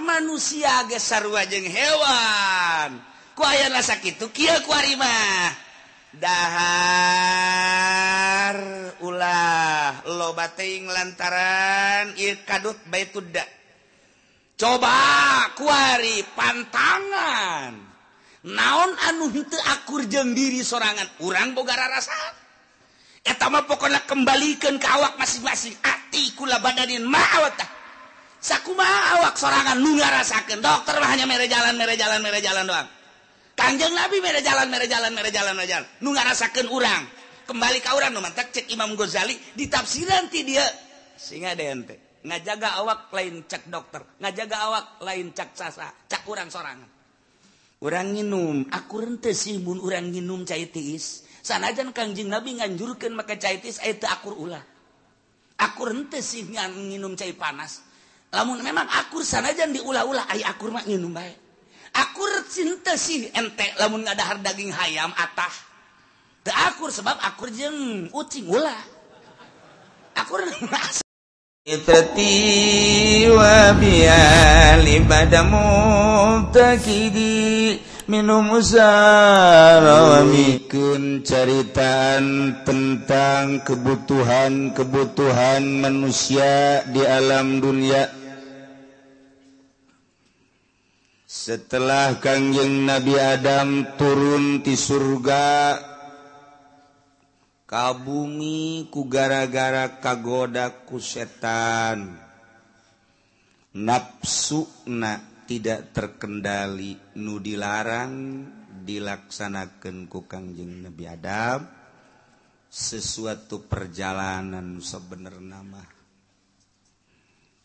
Manusia ge sarua jeung hewan. Ku aya rasa kitu kieu kuari mah. Dahar ulah loba teuing lantaran ieu kadut baitudda. Coba kuari pantangan. Naon anu henteu akur jeung diri sorangan, urang boga rarasaan. Eta mah pokona kembalikeun ka awak masing-masing. Ati kula badanin ma'awatah. Sakumaha awak sorangan nu ngarasakeun. Dokter mah hanya mere jalan mere jalan mere jalan doang. Kangjeng Nabi mere jalan mere jalan mere jalan mere jalan. Nu ngarasakeun urang. Kembali ka urang nu mantak cek Imam Ghazali ditafsiran ti dieu. Singa ente ngajaga awak lain cek dokter, ngajaga awak lain cek sasa, cak urang sorangan. Urang nginum, akur henteu sih mun urang nginum cai tiis. Sanajan Kangjeng Nabi nganjurkeun make cai tiis aya teu akur ulah. Akur henteu sih nginum cai panas. Lamun memang akur sanajan diulah-ulah aya akur mah nginum bae. Akur henteu sih ente lamun ngadahar daging hayam atah. Teu akur sebab akur jeung ucing ulah. Akur Itrati wa biali badamu takidi minum usarawamikeun caritaan tentang kebutuhan-kebutuhan manusia di alam dunia. Setelah Kangjeng Nabi Adam turun ti surga ka bumi ku gara-gara kagoda ku setan, nafsuna tidak terkendali, nu dilarang dilaksanakan ku Kangjeng Nabi Adam. Sesuatu perjalanan sebenarnya mah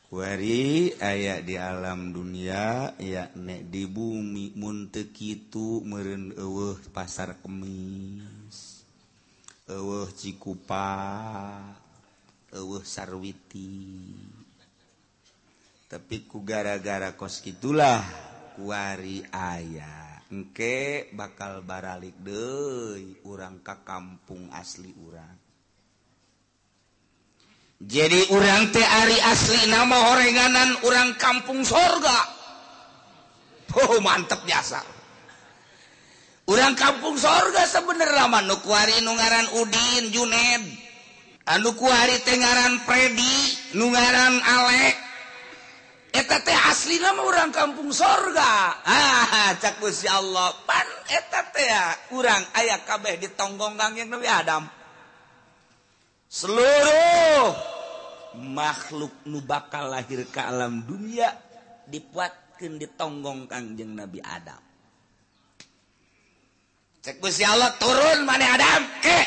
kuari aya di alam dunia yakni di bumi mun teu kitu meureun eueuh pasar Kemis, eueuh Cikupa, eueuh Sarwiti. Tapi ku gara-gara kos kitulah kuari aya engke bakal baralik deui urang ka kampung asli urang. Jadi urang teh ari asli nama horenganan urang kampung sorga. Oh mantep biasa. Urang kampung sorga sebenarnya mah nu kuari nu ngaran Udin Juned, anu kuari teh ngaran Predi, nu ngaran Alek. Eta teh asli nama urang kampung sorga. Ah cak Gusti Allah pan eta teh urang aya kabeh ditonggong Kangjeng Nabi Adam. Seluruh makhluk nu bakal lahir ke alam dunia dipuatkeun ditonggong Kangjeng Nabi Adam. Cek Gusti Allah turun maneh Adam ke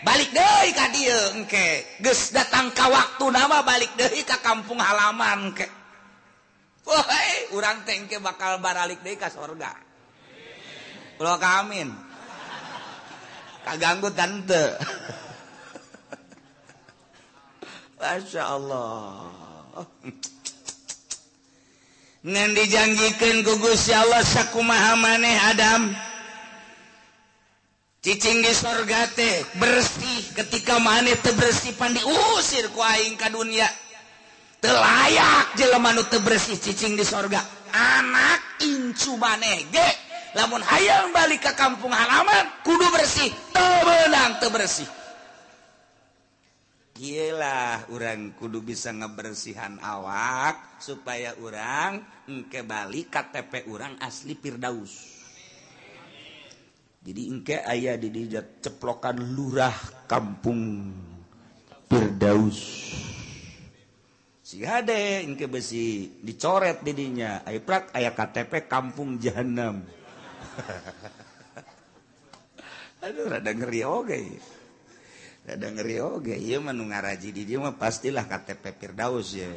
balik deui ka dieu engke geus datang ka waktu nama balik deui ka kampung halaman ke. Woi urang teh engke bakal baralik deui ka sorga. Ulah ka amin. Kaganggu tante. Masya Allah. Ngan dijanjikeun ku Gusti Allah sakumaha maneh Adam. Cicing di sorga teh bersih, ketika maneh teu bersih pan diusir ku aing ka dunia. Teu layak jelema nu teu bersih cicing di sorga. Anak incu maneh ge lamun hayang balik ka kampung halaman kudu bersih, teu beunang teu bersih. Gila urang kudu bisa ngebersihan awak supaya urang engke balik KTP urang asli Firdaus. Jadi engke aya di dieu ceplokan lurah kampung Firdaus. Si hade engke besi dicoret didinya, aya prak aya KTP kampung Jahanam. Aduh rada ngeri oge. Rada ngeri oge ieu mah nu ngaraji di dieu mah pastilah KTP Firdaus ya.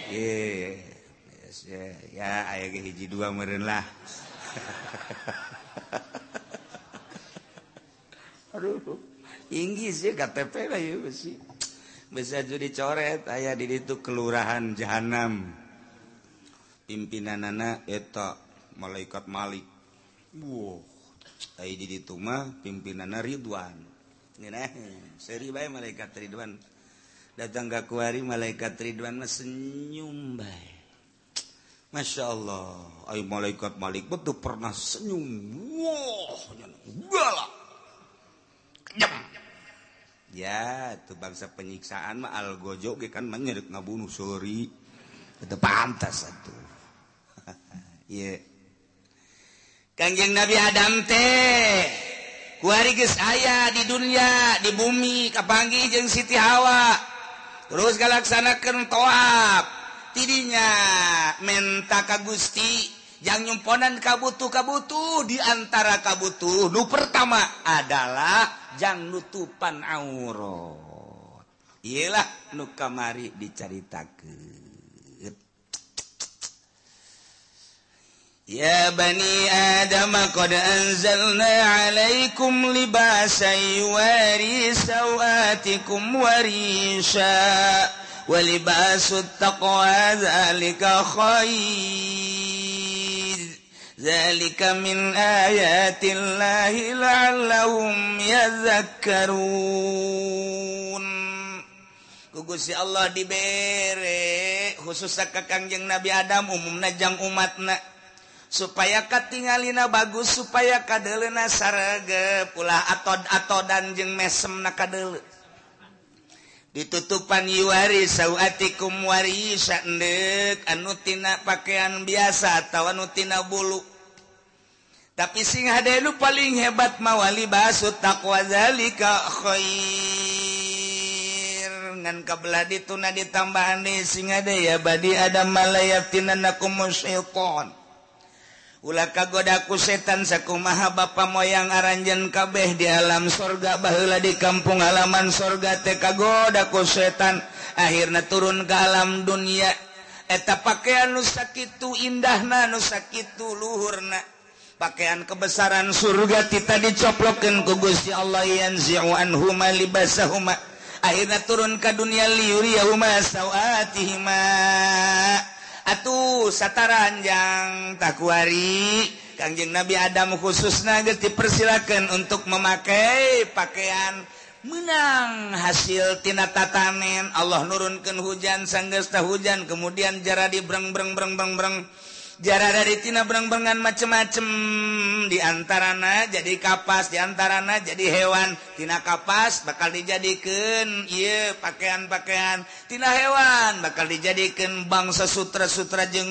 Ye. Yes, ya, ya aya ge hiji dua meureun lah. Aduh, inggris ya KTP lah ya besi. Bisa jadi dicoret aya di ditu kelurahan Jahanam. Pimpinanana eta malaikat Malik. Wow. Aya di ditu mah pimpinanana Ridwan. Ngeunah, seuri bae malaikat Ridwan. Datang ka kuari malaikat Ridwan mah senyum bae. Masya Allah, ay malaikat malik betul pernah senyum. Wah, galak, kejam. Ya, itu bangsa penyiksaan mah algojo ge kan menyerik ngabunuh sori. Itu pantas atuh. Ye. Kangjeng Nabi Adam teh kuari geus aya di dunia, di bumi kapanggih jeung Siti Hawa. Terus galaksanakeun tawaf. Tidinya menta ka Gusti jang nyumponan kabutuh-kabutuh di antara kabutuh nu pertama adalah jang nutupan aurat. Iyalah nu kamari dicaritakeun. Ya bani Adam qad anzalna alaikum libasan yuwari sawatikum warisha wa libasut taqwa dzalika khair dzalika min ayatillahi la'allahum yadhakkarun. Ku Gusti Allah dibere khusus ka Kangjeng Nabi Adam umumna jang umatna supaya katingalina bagus supaya kadeleuna sarege ulah atod-atodan jeung mesemna kadele ditutupan yuwari sawatikum warisa endek anu tina pakaian biasa atawa anu tina bulu tapi sing hade nu paling hebat mawali basut taqwa zalika khair ngan kabelah dituna ditambahan deui sing hade ya badi adam malayatinanakum syaitan ulah kagoda ku setan sakumaha bapa moyang aranjeun kabeh di alam sorga baheula di kampung halaman sorga teh kagoda ku setan akhirna turun ke alam dunia eta pakaian nu sakitu indahna nu sakitu luhurna pakaian kebesaran surga tita dicoplokeun ku Gusti Allah yanzi'u anhuma libasahuma akhirna turun ka dunia liyuriyahuma sawatihima. Atuh sataranjang takuari Kangjeng Nabi Adam khususna geus dipersilakan untuk memakai pakaian menang hasil tina tatanen. Allah nurunkeun hujan sanggeus tah hujan kemudian jara di breng breng breng breng breng jara dari tina breng-brengan macem-macem diantarana jadi kapas diantarana jadi hewan tina kapas bakal dijadikeun ieu pakaian-pakaian tina hewan bakal dijadikeun bangsa sutra-sutra jeung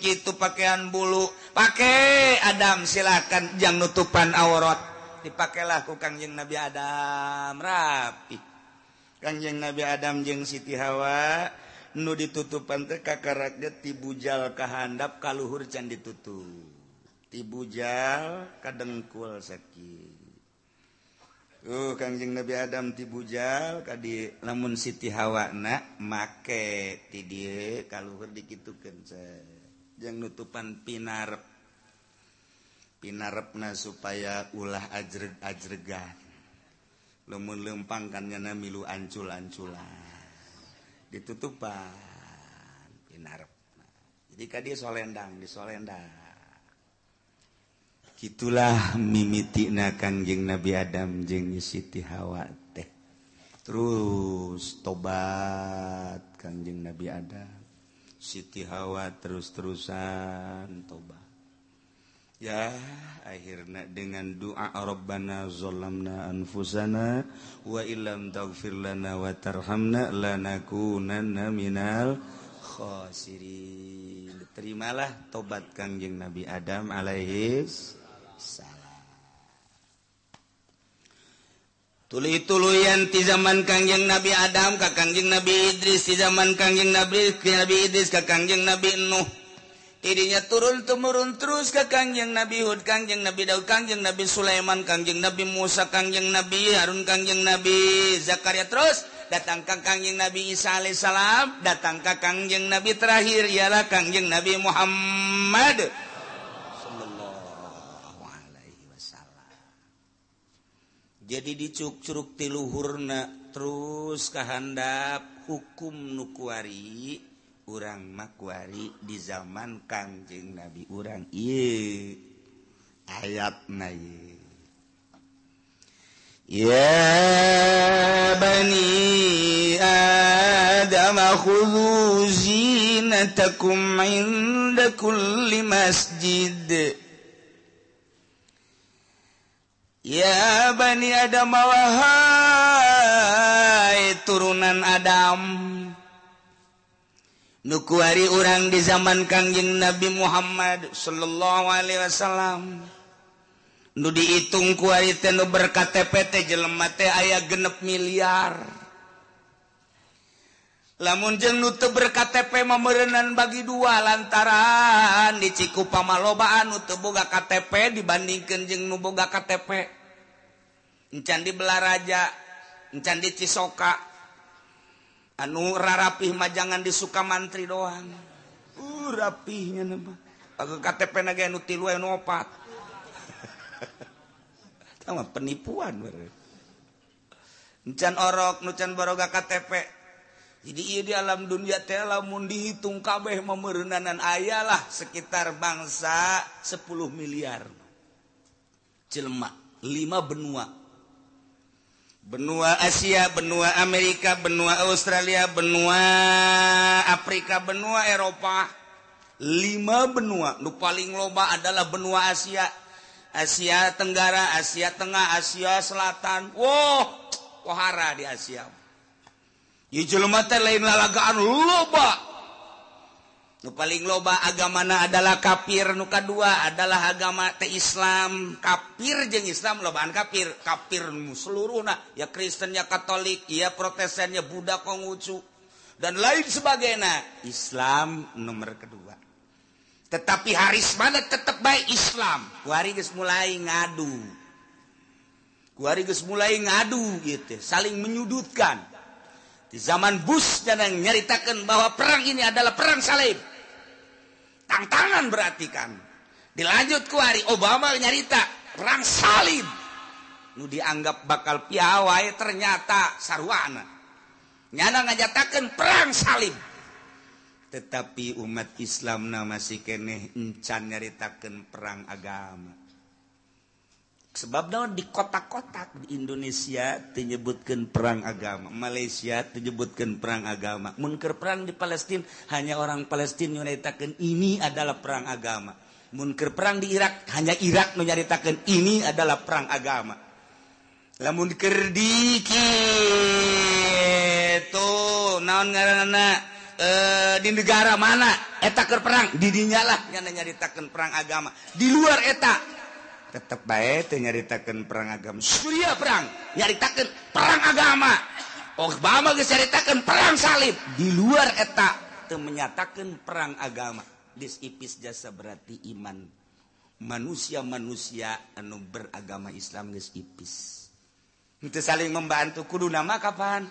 kitu pakaian bulu pake Adam silakan jang nutupan aurat dipakelah ku Kangjeng Nabi Adam rapi Kangjeng Nabi Adam jeung Siti Hawa nu ditutupan teh kakaraknya ti bujal ka handap ka luhur can ditutup ti bujal ka dengkul sakitu Kangjeng Nabi Adam ti bujal ka di lamun Siti Hawa na make ti dieu ka luhur dikitukeun jeung nutupan pinarep pinarepna supaya ulah ajreg-ajregan lamun lempang kan nyana milu ancul-anculan ditutupan pinarep. Jadi ka dia solendang, disolendang. Kitulah mimitina Kangjeng Nabi Adam jeung Siti Hawa teh. Terus tobat Kangjeng Nabi Adam, Siti Hawa terus-terusan tobat. Ya, akhirnya dengan doa Rabbana zalamna anfusana wa illam taghfir lana wa tarhamna lanakunanna minal khasirin. Terimalah tobat Kangjeng Nabi Adam alaihi salam. Tuluy-tuluyan ti zaman Kangjeng Nabi Adam ka Kangjeng Nabi Idris, ti zaman Kangjeng Nabi Idris ka Kangjeng Nabi Nuh. Tidinya turun temurun terus ke Kangjeng Nabi Hud, Kangjeng Nabi Daud, Kangjeng Nabi Sulaiman, Kangjeng Nabi Musa, Kangjeng Nabi Harun, Kangjeng Nabi Zakaria, terus datang ke Kangjeng Nabi Isa alaihissalam, datang ke Kangjeng Nabi terakhir ialah Kangjeng Nabi Muhammad sallallahu alaihi wasallam. Jadi dicuk-curuk tiluhurna terus kahandap hukum nu kuari urang makuari di zaman Kangjeng Nabi urang ieu ayatna ieu ya bani Adam Adam khudhu zinatakum 'inda kulli masjid. Ya bani Adam wahai turunan Adam, nu kuari urang di zaman Kangjeng Nabi Muhammad sallallahu alaihi wasallam, nu dihitung kuari teh nu ber-KTP teh jelema teh aya 6 miliar. Lamun jeung nu teu ber-KTP mah meureunnan bagi dua lantaran di Cikupa mah loba anu teu boga KTP dibandingkeun jeung nu boga KTP. Encan di Belaraja, encan di Cisoka, anu rarapih mah jangan di Sukamantri doang. Rapihnya mah. Pakai KTP na ge anu 3 anu 4. Tah penipuan bae. Encan orok nu can baroga KTP. Jadi ieu di alam dunia teh lamun dihitung kabeh meureunanan aya lah sekitar bangsa 10 miliar jelema, 5 benua. Benua Asia, benua Amerika, benua Australia, benua Afrika, benua Eropa. 5 benua. Nu paling loba adalah benua Asia. Asia Tenggara, Asia Tengah, Asia Selatan. Wow, kohara di Asia. Ieu jelema teh lain lalagaan loba. Nu paling loba agamana adalah kafir, nu kadua adalah agama teh Islam. Kafir jeung Islam lobaan kafir, kafir nu seluruhna, ya Kristen, ya Katolik, ya Protestan, ya Buddha, Konghucu dan lain sebagainya. Islam nomor kedua. Tetapi harismana tetep bae Islam. Kuari geus mulai ngadu. Kuari geus mulai ngadu gitu, saling menyudutkan. Di zaman Bush jangan nyaritakan bahwa perang ini adalah perang salib. Tantangan berarti kan. Dilanjut ku hari Obama nyarita perang salib. Nu dianggap bakal piawai ternyata sarwana. Nyana ngajatakeun perang salib. Tetapi umat Islam na masih keneh encan nyaritakeun perang agama. Sebab naon di kotak-kotak di Indonesia menyebutkan perang agama, Malaysia menyebutkan perang agama. Mun keur perang di Palestina hanya orang Palestina nyaritakeun ini adalah perang agama. Mun keur perang di Irak hanya Irak nu nyaritakeun ini adalah perang agama. Lamun keur di kitu naon ngaranna di negara mana eta keur perang di dinya lah nya nyaritakeun perang agama. Di luar eta tetep bae teu nyaritakeun perang agama. Suriah perang nyaritakeun perang agama. Obama geus nyaritakeun perang salib. Di luar eta teu menyatakeun perang agama. Geus ipis jasa berarti iman manusia-manusia anu beragama Islam geus ipis. Henteu saling membantu kuduna mah kapan?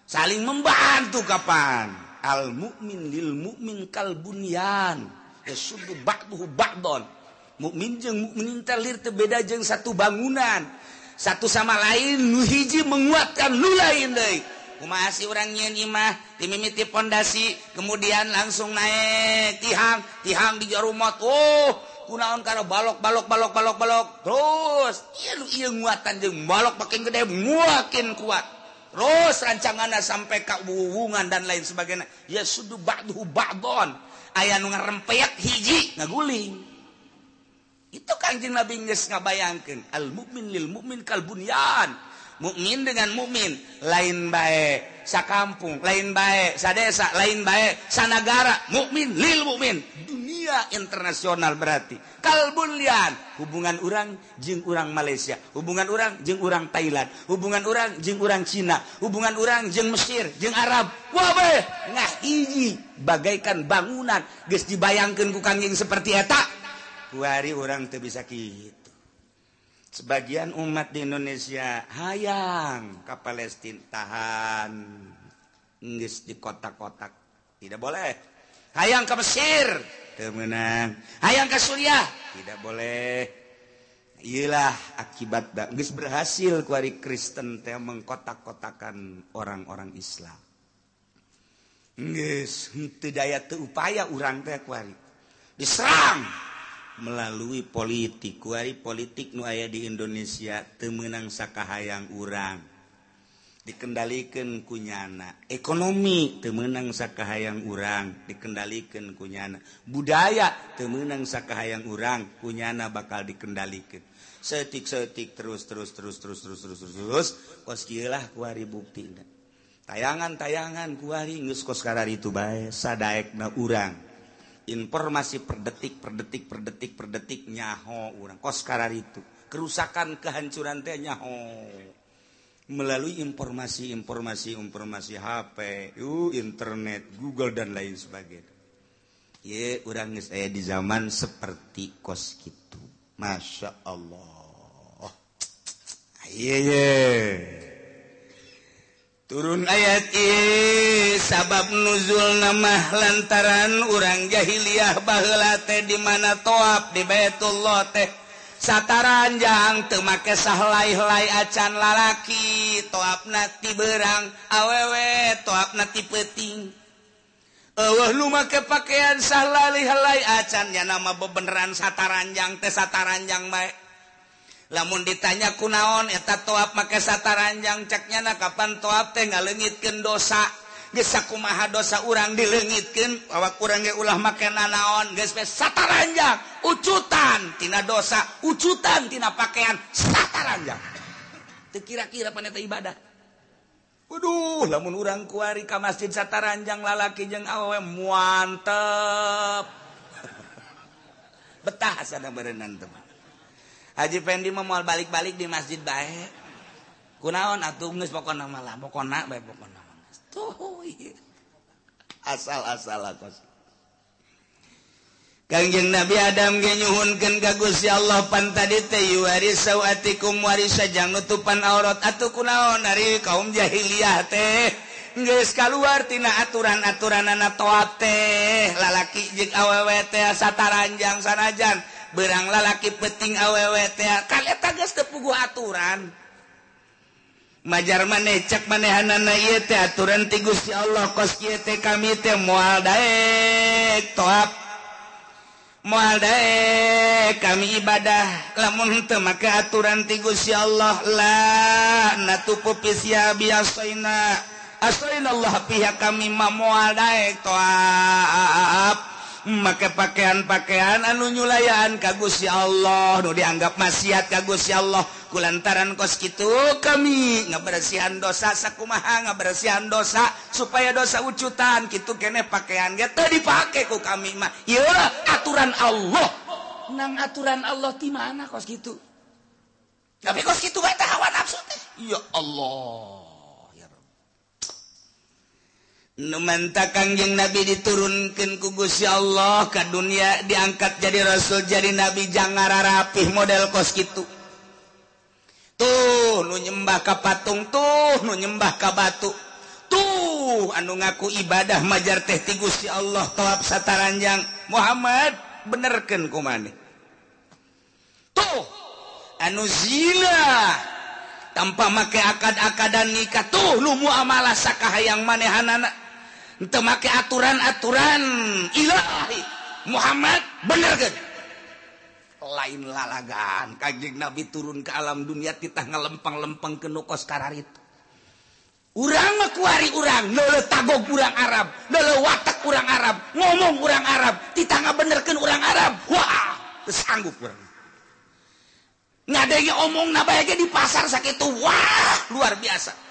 Saling membantu kapan? Al mukmin lil mukmin kal bunyan yasuddu ba'duhu ba'don. Mukmin jeung mukminin teh lir teu beda jeung satu bangunan. Satu sama lain nu hiji menguatkan nu lain deui. Kumaha sih urang nyieun imah dimimiti pondasi kemudian langsung naik tihang, tihang di jarumot. Oh, kunaon kana balok balok balok balok balok. Terus ieu nu ieu nguatan jeung balok makin gede makin kuat. Terus rancanganna sampai ka wuwungan dan lain sebagainya. Ya sudu ba'duhu ba'don. Aya nu ngarempeyak hiji ngaguling. Itu Kangjeng Nabi geus ngabayangkeun al mukmin lil mukmin kal bunyan. Mukmin dengan mukmin lain bae sakampung, lain bae sadesa, lain bae sanagara, mukmin lil mukmin. Dunia internasional berarti. Kal bunyan, hubungan urang jeung urang Malaysia, hubungan urang jeung urang Thailand, hubungan urang jeung urang Cina, hubungan urang jeung Mesir, jeung Arab. Wah bae ngahiji bagaikan bangunan geus dibayangkeun ku Kangjeng seperti eta. Kuari orang teu bisa kitu. Sebagian umat di Indonesia hayang ka Palestina tahan geus di kotak-kotak tidak boleh. Hayang ka Mesir teu meunang. Hayang ka Suriah tidak boleh. Iyalah akibat geus berhasil kuari Kristen teh mengkotak-kotakan orang-orang Islam. Geus henteu daya teu upaya urang teh kuari. Diserang melalui politik. Kuari politik nu aya di Indonesia teu meunang sakahayang urang. Dikendalikan kunyana ekonomi teu meunang sakahayang urang, dikendalikan kunyana budaya teu meunang sakahayang urang, kunyana bakal dikendalikan. Setik-setik terus terus terus terus terus terus terus terus kos kieu lah kuari buktina. Tayangan-tayangan kuari geus kos kararitu bae sadaekna urang. Informasi per detik per detik per detik per detik nyaho urang kos kararitu. Kerusakan kehancuran teh nyaho melalui informasi-informasi informasi HP, internet, Google dan lain sebagainya. Ye urang geus aya di zaman seperti kos kitu. Masya Allah. Ye ye. Turun ayat ieu sabab nuzul nama lantaran urang jahiliyah baheula teh di mana toab di Baitullah teh sataranjang teu make sahlai-helai acan lalaki toabna ti beurang awewe toabna ti peuting. Eueuh nu make pakaian sahlai-helai acan nya nama bebeneran sataranjang teh sataranjang bae. Lamun ditanya kunaon eta toab make sataranjang cek nyana kapan toab teh ngaleungitkeun dosa. Geus sakumaha dosa urang dileungitkeun awak urang ge ulah make nanaon geus we sataranjang ucutan tina dosa ucutan tina pakaian sataranjang. Teu kira-kira pan eta ibadah. Waduh lamun urang kuari ka masjid sataranjang lalaki jeung awewe muantep. Betah asana berenang teh. Haji Fendi mah moal balik-balik di masjid bae. Kunaon atuh geus pokona mah lah, pokona bae pokona mah. Tuh ieu. Asal-asal kos. Kangjeng Nabi Adam ge nyuhunkeun ka Gusti Allah pan tadi teh yuwari sawatikum warisa jang nutupan aurat atuh kunaon ari kaum jahiliyah teh geus kaluar tina aturan-aturanana toab teh lalaki jeung awewe teh sataranjang sanajan berang lalaki penting awewe teh kan eta geus teu puguh aturan. Majar maneh cek manehanana ieu teh aturan ti Gusti Allah kos kieu teh kami teh moal daek toab moal daek kami ibadah lamun teu make aturan ti Gusti Allah la natupu pisia biasaina asaina Allah pihak kami mah moal daek toab make pakaian-pakaian anu nyulayaan ka Gusti Allah nu dianggap maksiat ka Gusti Allah kulantaran kos kitu kami ngabersihan dosa sakumaha ngabersihan dosa supaya dosa ucutan kitu keneh pakaian ge teu dipake ku kami mah ieu aturan Allah nang aturan Allah ti mana kos kitu tapi kos kitu bae teh hawa nafsu teh ya Allah. Nu manta Kangjeng Nabi diturunkeun ku Gusti Allah ka dunia diangkat jadi rasul jadi nabi jangan rapih model kos kitu. Tuh nu nyembah ka patung tuh nu nyembah ka batu tuh anu ngaku ibadah majar teh ti Gusti Allah toab sataranjang Muhammad benerkeun ku maneh. Tuh anu zina tanpa make akad-akadan nikah tuh nu muamalah sakahayang manehanana teu make aturan-aturan ilahi Muhammad bener kan lain lalagan Kangjeng Nabi turun ke alam dunia titah ngalempang-lempang ke nu kos kararitu urang mah kuari urang leuleuh tagog urang Arab leuleuh watak urang Arab ngomong urang Arab titah ngabenerkeun urang Arab wah teu sanggup urang ngadenge omongna bae ge di pasar sakitu wah luar biasa.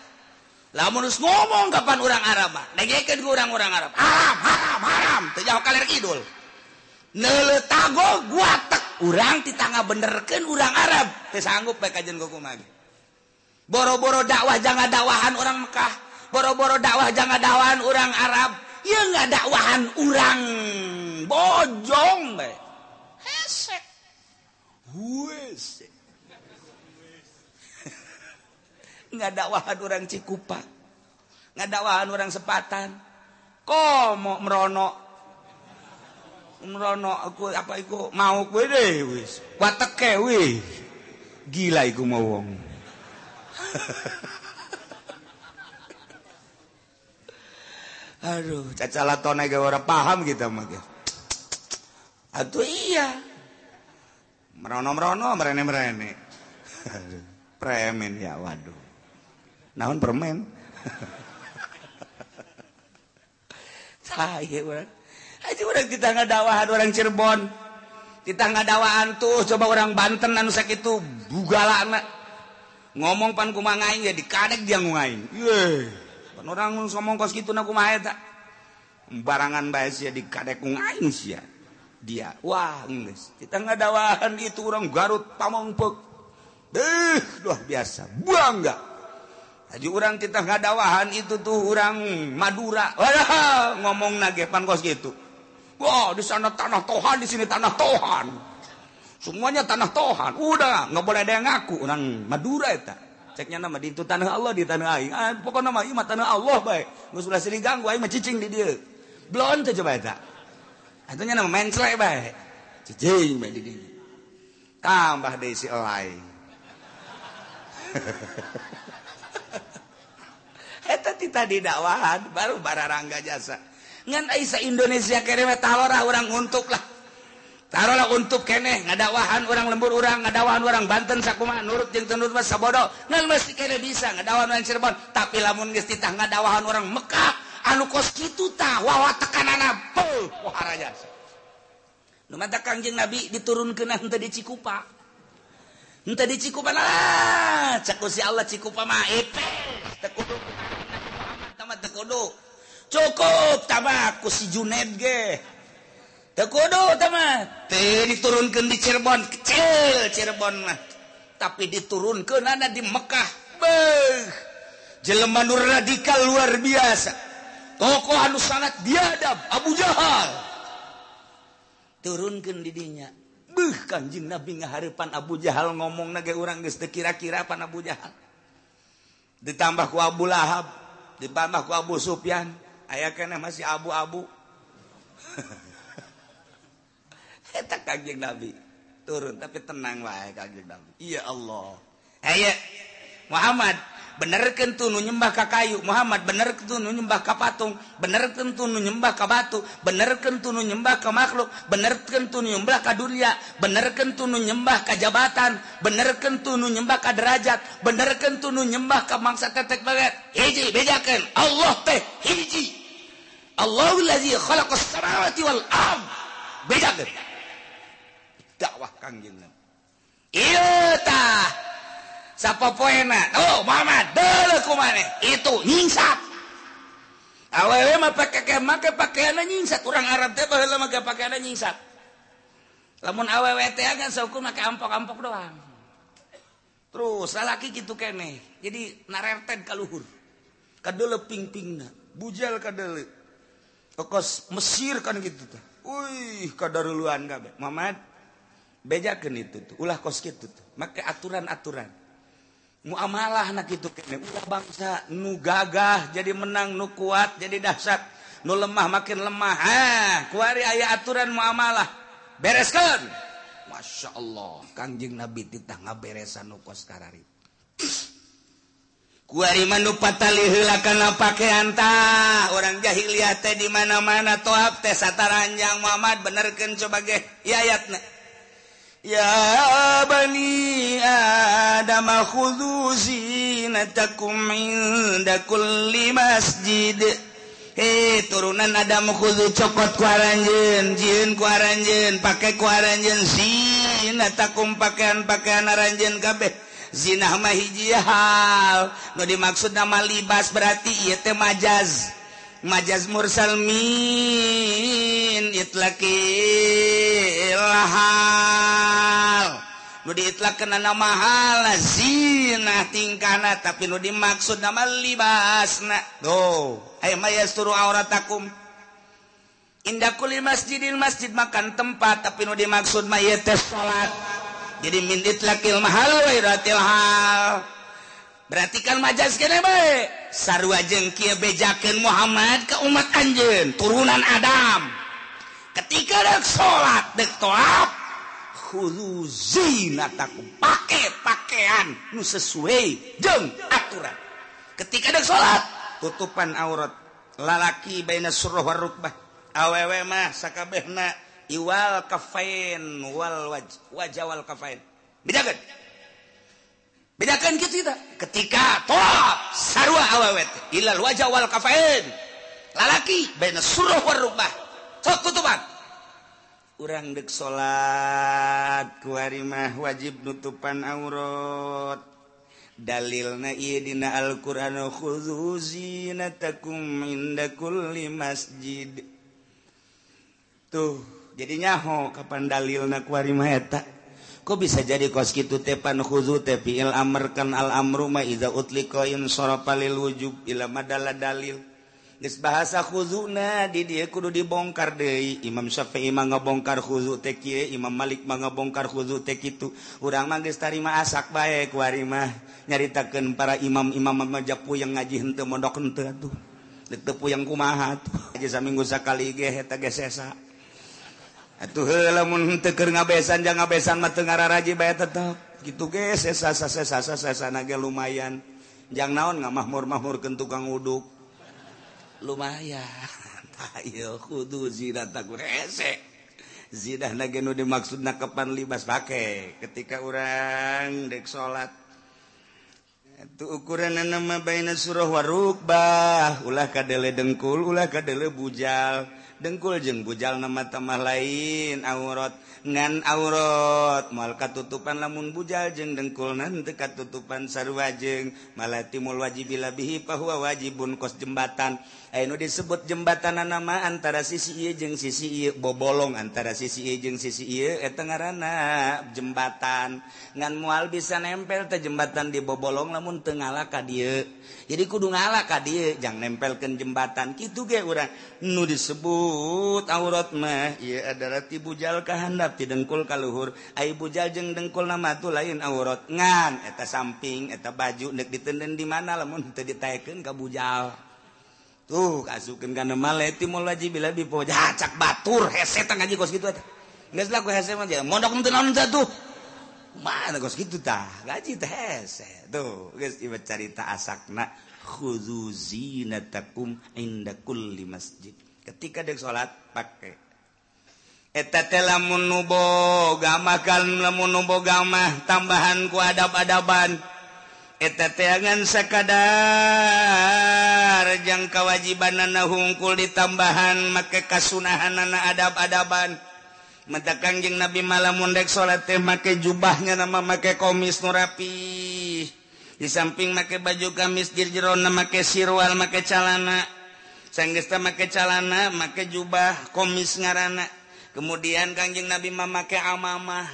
Lamun geus ngomong kapan urang Arab mah dengekeun ku urang-urang Arab haram haram haram teu jauh kaler kidul neuleuh tagog watek urang titah ngabenerkeun urang Arab teu sanggup bae kajen kumaha ge. Boro-boro dakwah jangan dakwahan urang Mekah, boro-boro dakwah jangan dakwahan urang Arab, ieu ngadakwahan urang Bojong bae hese huese. Ngadakwahan orang Cikupa, ngadakwahan orang Sepatan, komo merono, merono aku apa iku mau kowe deh wis, wateke wis, gila iku mau wong. Aduh, cacalatone ge ora paham kita mah. Atuh iya, merono-merono, merene-merene, premen ya waduh. Naon permen. Saya urang. Aja urang kita ngadawahan orang Cirebon. Kita ngadawaan tuh coba orang Banten anu sakitu bugalana. Ngomong pan kumaha aing ya dikadek dia ngungaing. Ye. Pan orang ngomong kos kitu na kumaha eta. Barangan bae sia dikadek ngungaing sia. Dia wah geus. Kita ngadawahan itu orang Garut Pamongpeuk. Deuh luar biasa. Bangga. Haji orang kita ngadawahan itu tuh orang Madura. Wah, ngomong nage pan kos kitu. Wah, di sana tanah Tohan, di sini tanah Tohan. Semuanya tanah Tohan. Udah, nggak boleh ada yang ngaku orang Madura eta. Ceknya nama di itu tanah Allah di tanah aing. Ah, pokokna mah ieu mah tanah Allah bae. Geus ulah silih ganggu aing mah cicing di dieu. Blon teh coba eta. Atunya nama menclek bae. Cicing bae di dieu. Tambah deui si elai. Eta ti tadi dakwahan baru bararangga jasa. Ngan ai sa Indonesia kene mah talorah urang untuk lah. Tarolah untuk keneh ngadakwahan urang lembur urang, ngadakwahan urang Banten sakumaha nurut jeung teu nurut mah sabodo. Ngan mesti kene bisa ngadakwahan urang Cirebon, tapi lamun geus titah ngadakwahan urang Mekah anu kos kitu tah wawa tekanana beuh pohara jasa. Nu mata Kangjeng Nabi diturunkeun henteu di Cikupa. Henteu di Cikupa lah, cek si Allah Cikupa mah epes teu kudu Nabi Muhammad tah mah teu kudu. Cukup tambah ku si Juned ge. Teu kudu tah teu diturunkeun di Cirebon, kecil Cirebon mah. Tapi diturunkeunana di Mekah. Beuh. Jelema nu radikal luar biasa. Tokoh anu sangat biadab, Abu Jahal. Turunkeun di dinya. Beuh Kanjeng Nabi ngahareupan Abu Jahal ngomongna ge urang geus teu kira-kira pan Abu Jahal. Ditambah ku Abu Lahab, ditambah ku Abu Sufyan. Aya keneh masih abu-abu. Eta Kangjeng Nabi turun tapi tenang wae Kangjeng Nabi. Ya Allah. Aya Muhammad benerkeun tu nu nyembah ka kayu, Muhammad benerkeun tu nu nyembah ka patung, benerkeun tu nu nyembah ka batu, benerkeun tu nu nyembah ka makhluk, benerkeun tu nu nyembah ka dunia, benerkeun tu nu nyembah ka jabatan, benerkeun tu nu nyembah ka derajat, benerkeun tu nu nyembah ka mangsa tetek banget. Hiji bejakeun Allah teh hiji. Allahul ladzi khalaqas samawati wal ard. Bejakeun. Dakwah Kangjeng Nabi. Ieu tah sapopoena. Oh, Muhammad, deuleu ku maneh. Itu nyingsat. Awewe mah pake make pakaianna nyingsat. Urang Arab teh baheula make pakaianna nyingsat. Lamun awewe teh kan saukur make ampok-ampok doang. Terus lalaki kitu keneh. Jadi narerten ka luhur. Kadeuleu ping-pingna, bujal kadeuleu. Kos Mesir kan gitu teh. Wih, kadaruluan kabeh. Muhammad bejakeun itu tuh, ulah kos kitu tuh. Make aturan-aturan. Muamalah nak kitu keneh. Ulah bangsa nu gagah jadi menang, nu kuat jadi dahsyat, nu lemah makin lemah. Ah, kuari aya aturan muamalah. Bereskeun. Masya Allah, Kangjeng Nabi titah ngaberesan nu kos karari. Kuari mah nu patali heula kana pakean tah. Orang jahiliyah teh di mana-mana toab teh sataranjang. Muhammad benerkeun coba ge ieu ayatna. Ya bani Adam khudhu zinatakum inda kulli masjid. Hei turunan Adam khudhu cokot ku aranjeun, jieun ku aranjeun, pake ku aranjeun zinatakum pakaian-pakaian aranjeun kabeh. Zinah mah hiji hal, nu dimaksud nama libas berarti ieu teh majaz. Majaz mursal min itlaqil hal. Nu diitlaqkeun nama hal zinah tingkahna, tapi nu dimaksud nama libasna. Tuh, aya mah yasturu auratakum. Inda kulli masjidil masjid makan tempat, tapi nu dimaksud mah ieu teh salat. Jadi min itlaqil mahal wa iratil hal. Berarti kan majaz kene bae. Sarua jeung kieu bejakeun Muhammad ka umat anjeun, turunan Adam. Ketika dek salat, dek tawaf, khudhu zinatakum, pake pakaian nu sesuai jeung aturan. Ketika dek salat, tutupan aurat lalaki baina surah war rukbah. Awewe mah sakabehna iwal kafain wal waj wajawal kafain. Bejakeun. Bedakan kitu kita. Ketika tawaf sarua awewe teh ilal wajah wal kafain. Lalaki baina surah war rukbah. Sok tutupan. Urang deuk salat kuari mah wajib nutupan aurat. Dalilna ieu dina Al-Qur'an khudzu zinatakum inda kulli masjid. Tuh, jadi nyaho kapan dalilna kuari mah eta. Kok bisa jadi kos kitu teh pan khudzu teh fi'il amr kan al amru ma idza utliqa in sarafa lil wujub ila madalla dalil. Geus bahasa khudzuna di dieu kudu dibongkar deui. Imam Syafi'i mah ngabongkar khudzu teh kieu, Imam Malik mah ngabongkar khudzu teh kitu. Urang mah geus tarima asak bae kuari mah nyaritakeun para imam-imam mah puyeng ngaji henteu mondok henteu atuh. Deuk teu puyeng kumaha atuh. Aja saminggu sakali ge eta ge sesa. Atuh heula mun teu keur ngabesan jang ngabesan mah teu ngararaji bae tetep. Kitu ge sesa sesa sesana ge lumayan. Jang naon ngamahmur-mahmurkeun tukang uduk. Lumayan. Ayo kudu zinatakum hese. Zinah ge nu dimaksudna kapan libas pake ketika urang dek salat. Itu ukuranna mah baina surah wa rukbah, ulah kadele dengkul, ulah kadele bujal. Dengkul jeung bujal nama tamah lain aurat ngan aurat moal katutupan lamun bujal jeung dengkulna henteu katutupan sarua jeung malah timul wajib bihi fahuwa wajibun kos jembatan. Aya nu disebut jembatanna mah antara sisi ieu jeung sisi ieu bobolong antara sisi ieu jeung sisi ieu eta ngaranna jembatan ngan moal bisa nempel teh jembatan di bobolong lamun teu ngala ka dieu. Jadi kudu ngala ka dieu jang nempelkeun jembatan kitu ge urang nu disebut aurat mah ieu adalah ti bujal ka handap ti dengkul ka luhur. Ai bujal jeung dengkul nama tuh lain aurat ngan eta samping eta baju neuk ditenden di mana lamun teu ditaekeun ka bujal. Tuh kasukeun kana male timul wajib bila bipo cak batur hese teh ngaji kos kitu eta. Geus lah ku hese mah mondok teu naon teh tuh. Mana kos kitu tah ngaji teh hese. Tuh geus ieu carita asakna khudzu zinatakum inda kulli masjid. Ketika dek salat pake eta teh lamun nu boga mah kan lamun nu boga mah tambahan ku adab-adaban eta teh ngan sakadar jang kawajibanana hungkul ditambahan make kasunahanana adab-adaban. Mata Kangjeng Nabi malamun dek salat teh make jubahnya nama make komis nu rapi. Di samping make baju gamis jerona make sirwal make calana. Sanggesta make calana make jubah komis ngaranna. Kemudian Kangjeng Nabi mah make amamah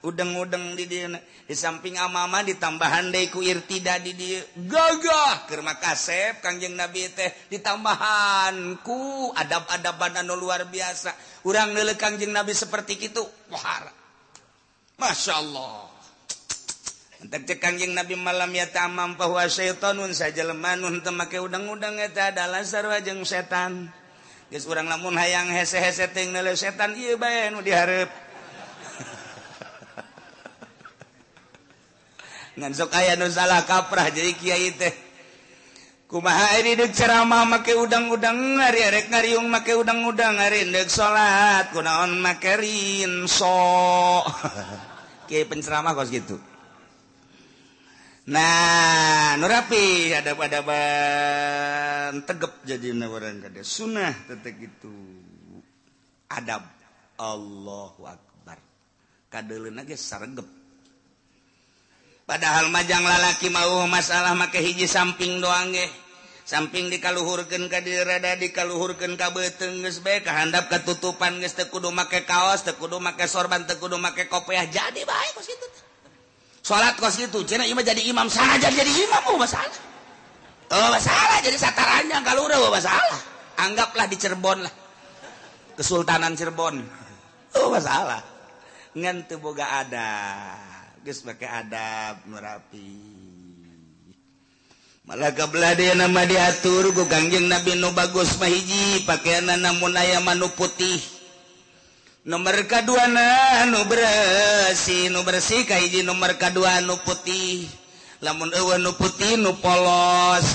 udeng-udeng di dieu. Di samping amamah ditambahan deui ku irtida di dieu. Gagah keur makasep Kangjeng Nabi teh ditambahan ku adab-adaban anu luar biasa. Urang neuleuh Kangjeng Nabi seperti kitu, wahara. Masya Allah. Entek cek Kangjeng Nabi malam ya tamam bahwa syaitanun sajelema nu teu make udeng-udeng eta adalah sarua jeung setan. Geus urang lamun hayang hese-hese teuing neuleuh setan ieu bae nu dihareup. Ngan sok aya nu salah kaprah jadi kiai teh. Kumaha ari deuk ceramah make udang-udang, ari arek ngariung make udang-udang, ari deuk salat kunaon make rinso. Kiai penceramah kos kitu. Nah, nu rapi adab-adaban tegep jadina urang kade sunah teh kitu. Adab Allahu akbar. Kadeuleuna ge saregep. Padahal majang lalaki mau masalah make hiji samping doang ge. Samping dikaluhurkeun ka dieu rada dikaluhurkeun ka beuteung geus bae kahandap katutupan geus teu kudu make kaos, teu kudu make sorban, teu kudu make kopiah jadi bae kos kitu. Salat kos kitu cenah ieu mah jadi imam sanajan jadi imam oh masalah. Oh masalah jadi sataranjang kalura oh masalah. Anggaplah di Cirebon lah. Kesultanan Cirebon. Oh masalah. Ngan teu boga adab. Geus make adab nu rapi. Malah kabelah dia nama diatur ku Kangjeng Nabi nu bagus mah hiji pakaianna mun aya mah nu putih. Nomor kaduana nu bersih kahiji nomor kadua nu putih. Lamun eueuh nu putih nu polos.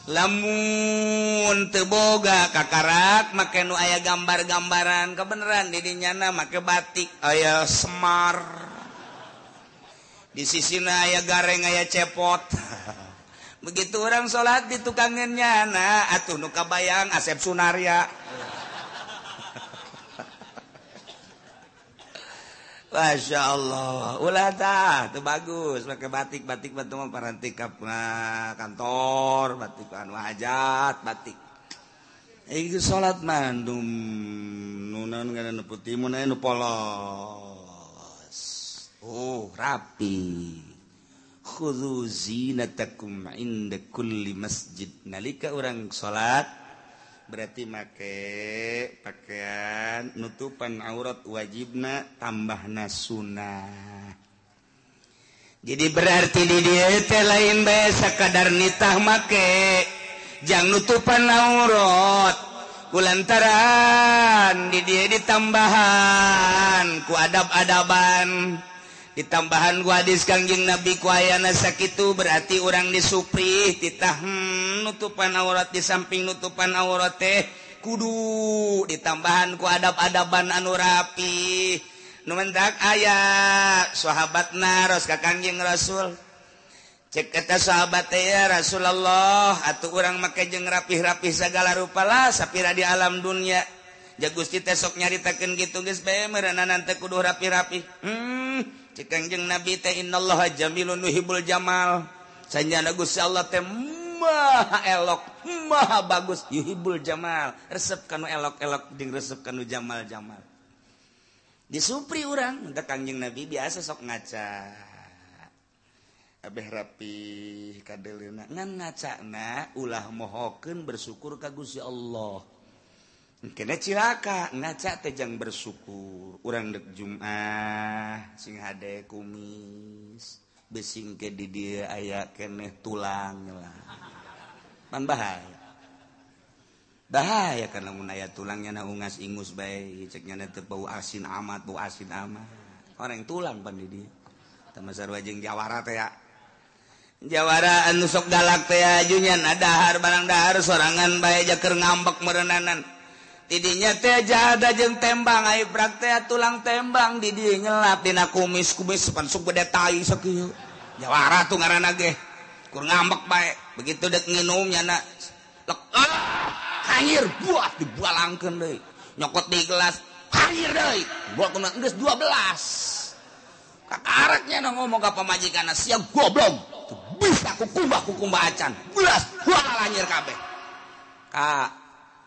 Lamun teu boga kakarak make nu aya gambar-gambaran kebeneran di dinyana make batik aya Semar. Di sisina aya gareng aya cepot. Begitu orang salat di tukangeun nyana atuh nu kabayang Asep Sunarya. Masya Allah, ulah tah, itu bagus. Pakai batik, batik bantu mah parantik ka kantor, batik anu hajat, batik. Ieu salat mah nu naon ngaranna putih mun aya nu polos. Oh, rapi. Khudzu zinatakum inda kulli masjid. Nalika urang salat berarti make pakaian nutupan aurat wajibna tambahna sunnah. Jadi berarti di dieu teh lain bae sakadar nitah make jang nutupan aurat kulantaran di dieu ditambahan ku adab-adaban ditambahan ku hadis Kangjeng Nabi ku ayana sakitu berarti urang disuprih titah nutupan aurat di samping nutupan aurat teh kudu ditambahan ku adab-adaban anu rapi. Nu mentak aya sahabat naros ka Kangjeng Rasul. Cek eta sahabat teh ya Rasulullah atuh urang make jeung rapih-rapih sagala rupa lah sapira di alam dunia. Ja Gusti teh sok nyaritakeun kitu geus bae meureunana teh kudu rapi-rapi. Cek Kangjeng Nabi teh innallaha jamilun yuhibbul jamal. Sanjana Gusti Allah teh maha elok, maha bagus, yuhibbul jamal. Resep kanu elok-elok jeung resep kanu jamal-jamal. Disupri urang, mun Kangjeng Nabi biasa sok ngaca. Abeh rapi kadeleuna ngan ngacana ulah mohokeun bersyukur ka Gusti Allah. Kena cilaka ngaca teh jang bersyukur. Urang dek Jumat sing hade kumis, besing ke di dieu aya keneh tulang lah. Pan bahaya. Bahaya karena mun aya tulangnya na ungas ingus bae cek nya teh bau asin amat, bau asin amat. Orang tulang pan di dieu. Tah sarua jeung jawara teh ya. Jawara anu sok galak teh ajunya na dahar barang dahar sorangan bae jaker ngambek meureunnanan. Tidinya teh jada jeung tembang ai prak teh tulang tembang di dieu nyelap dina kumis-kumis pan sok gede tai sakieu. Jawara tuh ngaranna ge. Kur ngambek bae. Begitu dek nginum nyana lek hanyir buat dibualangkeun deui. Nyokot di gelas hanyir deui. Buat kumaha geus 12. Kakareknya na ngomong ka pamajikanna sia goblok. Bisa kukumbah acan. Belas buah hanyir kabeh. Kak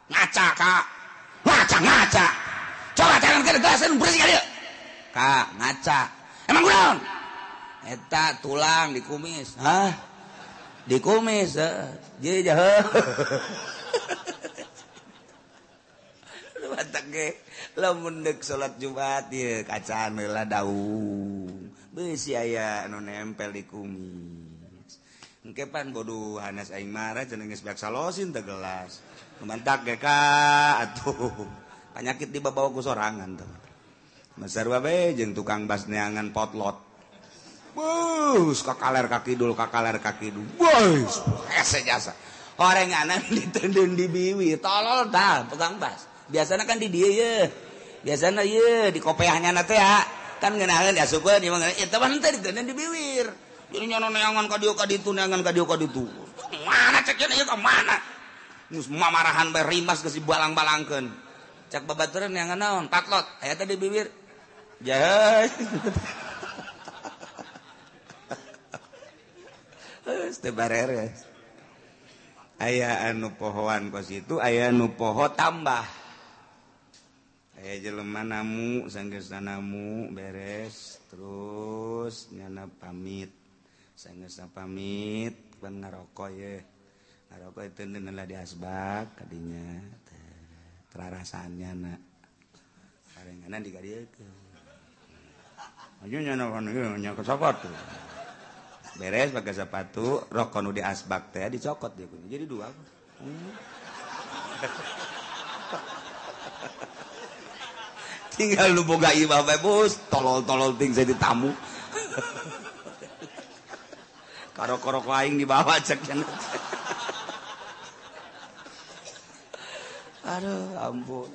ngaca kak. Ngaca. Coba jangan ke gelasan bersih kali. Kak, ngaca. Emang kunaon? Eta tulang dikumis. Hah? Dikumis, heeh. Jadi jahe. Batak ge lamun deuk salat Jumat ieu kacaan heula daung. Beusi aya anu nempel di kumis. Engke pan bodoh hanas aing marah cenah geus beak salosin teh gelas. Mantak ge ka atuh penyakit dibawa ku sorangan tuh. Masarua bae jeung tukang bas neangan potlot. Bus kakaler ka kidul kakaler ka kidul. Bus hese jasa. Orenganan diteundeun di biwi tolol tah tukang bas. Biasana kan di dieu ye. Biasana ye di kopeahnya na teh ya. Kan ngeunaheun diasupkeun ieu mah eta mah henteu diteundeun di biwir. Jadi nyono neangan ka dieu ka ditu neangan ka dieu ka ditu. Mana cek ieu ka mana? Nus mamarahan bae rimas geus dibalang-balangkeun. Cak babaturan yang naon? Patlot. Aya teh di bibir. Jahe. Geus teu bareres. Aya anu pohoan kos itu, aya anu poho tambah. Aya jelema namu, sanggeusna namu beres, terus nyana pamit. Sanggeusna pamit, pan ngaroko ye. Ngaroko itu lah di asbak kadinya terarasannya na parenganan dikadiekeun aja nyana kan ieu nya ke sepatu beres pakai sepatu rokok nu di asbak teh dicokot dia punya jadi dua. Tinggal lu boga imah bae bos tolol-tolol ting jadi tamu. Karok-karok aing dibawa cek cenah. Aduh, ampun.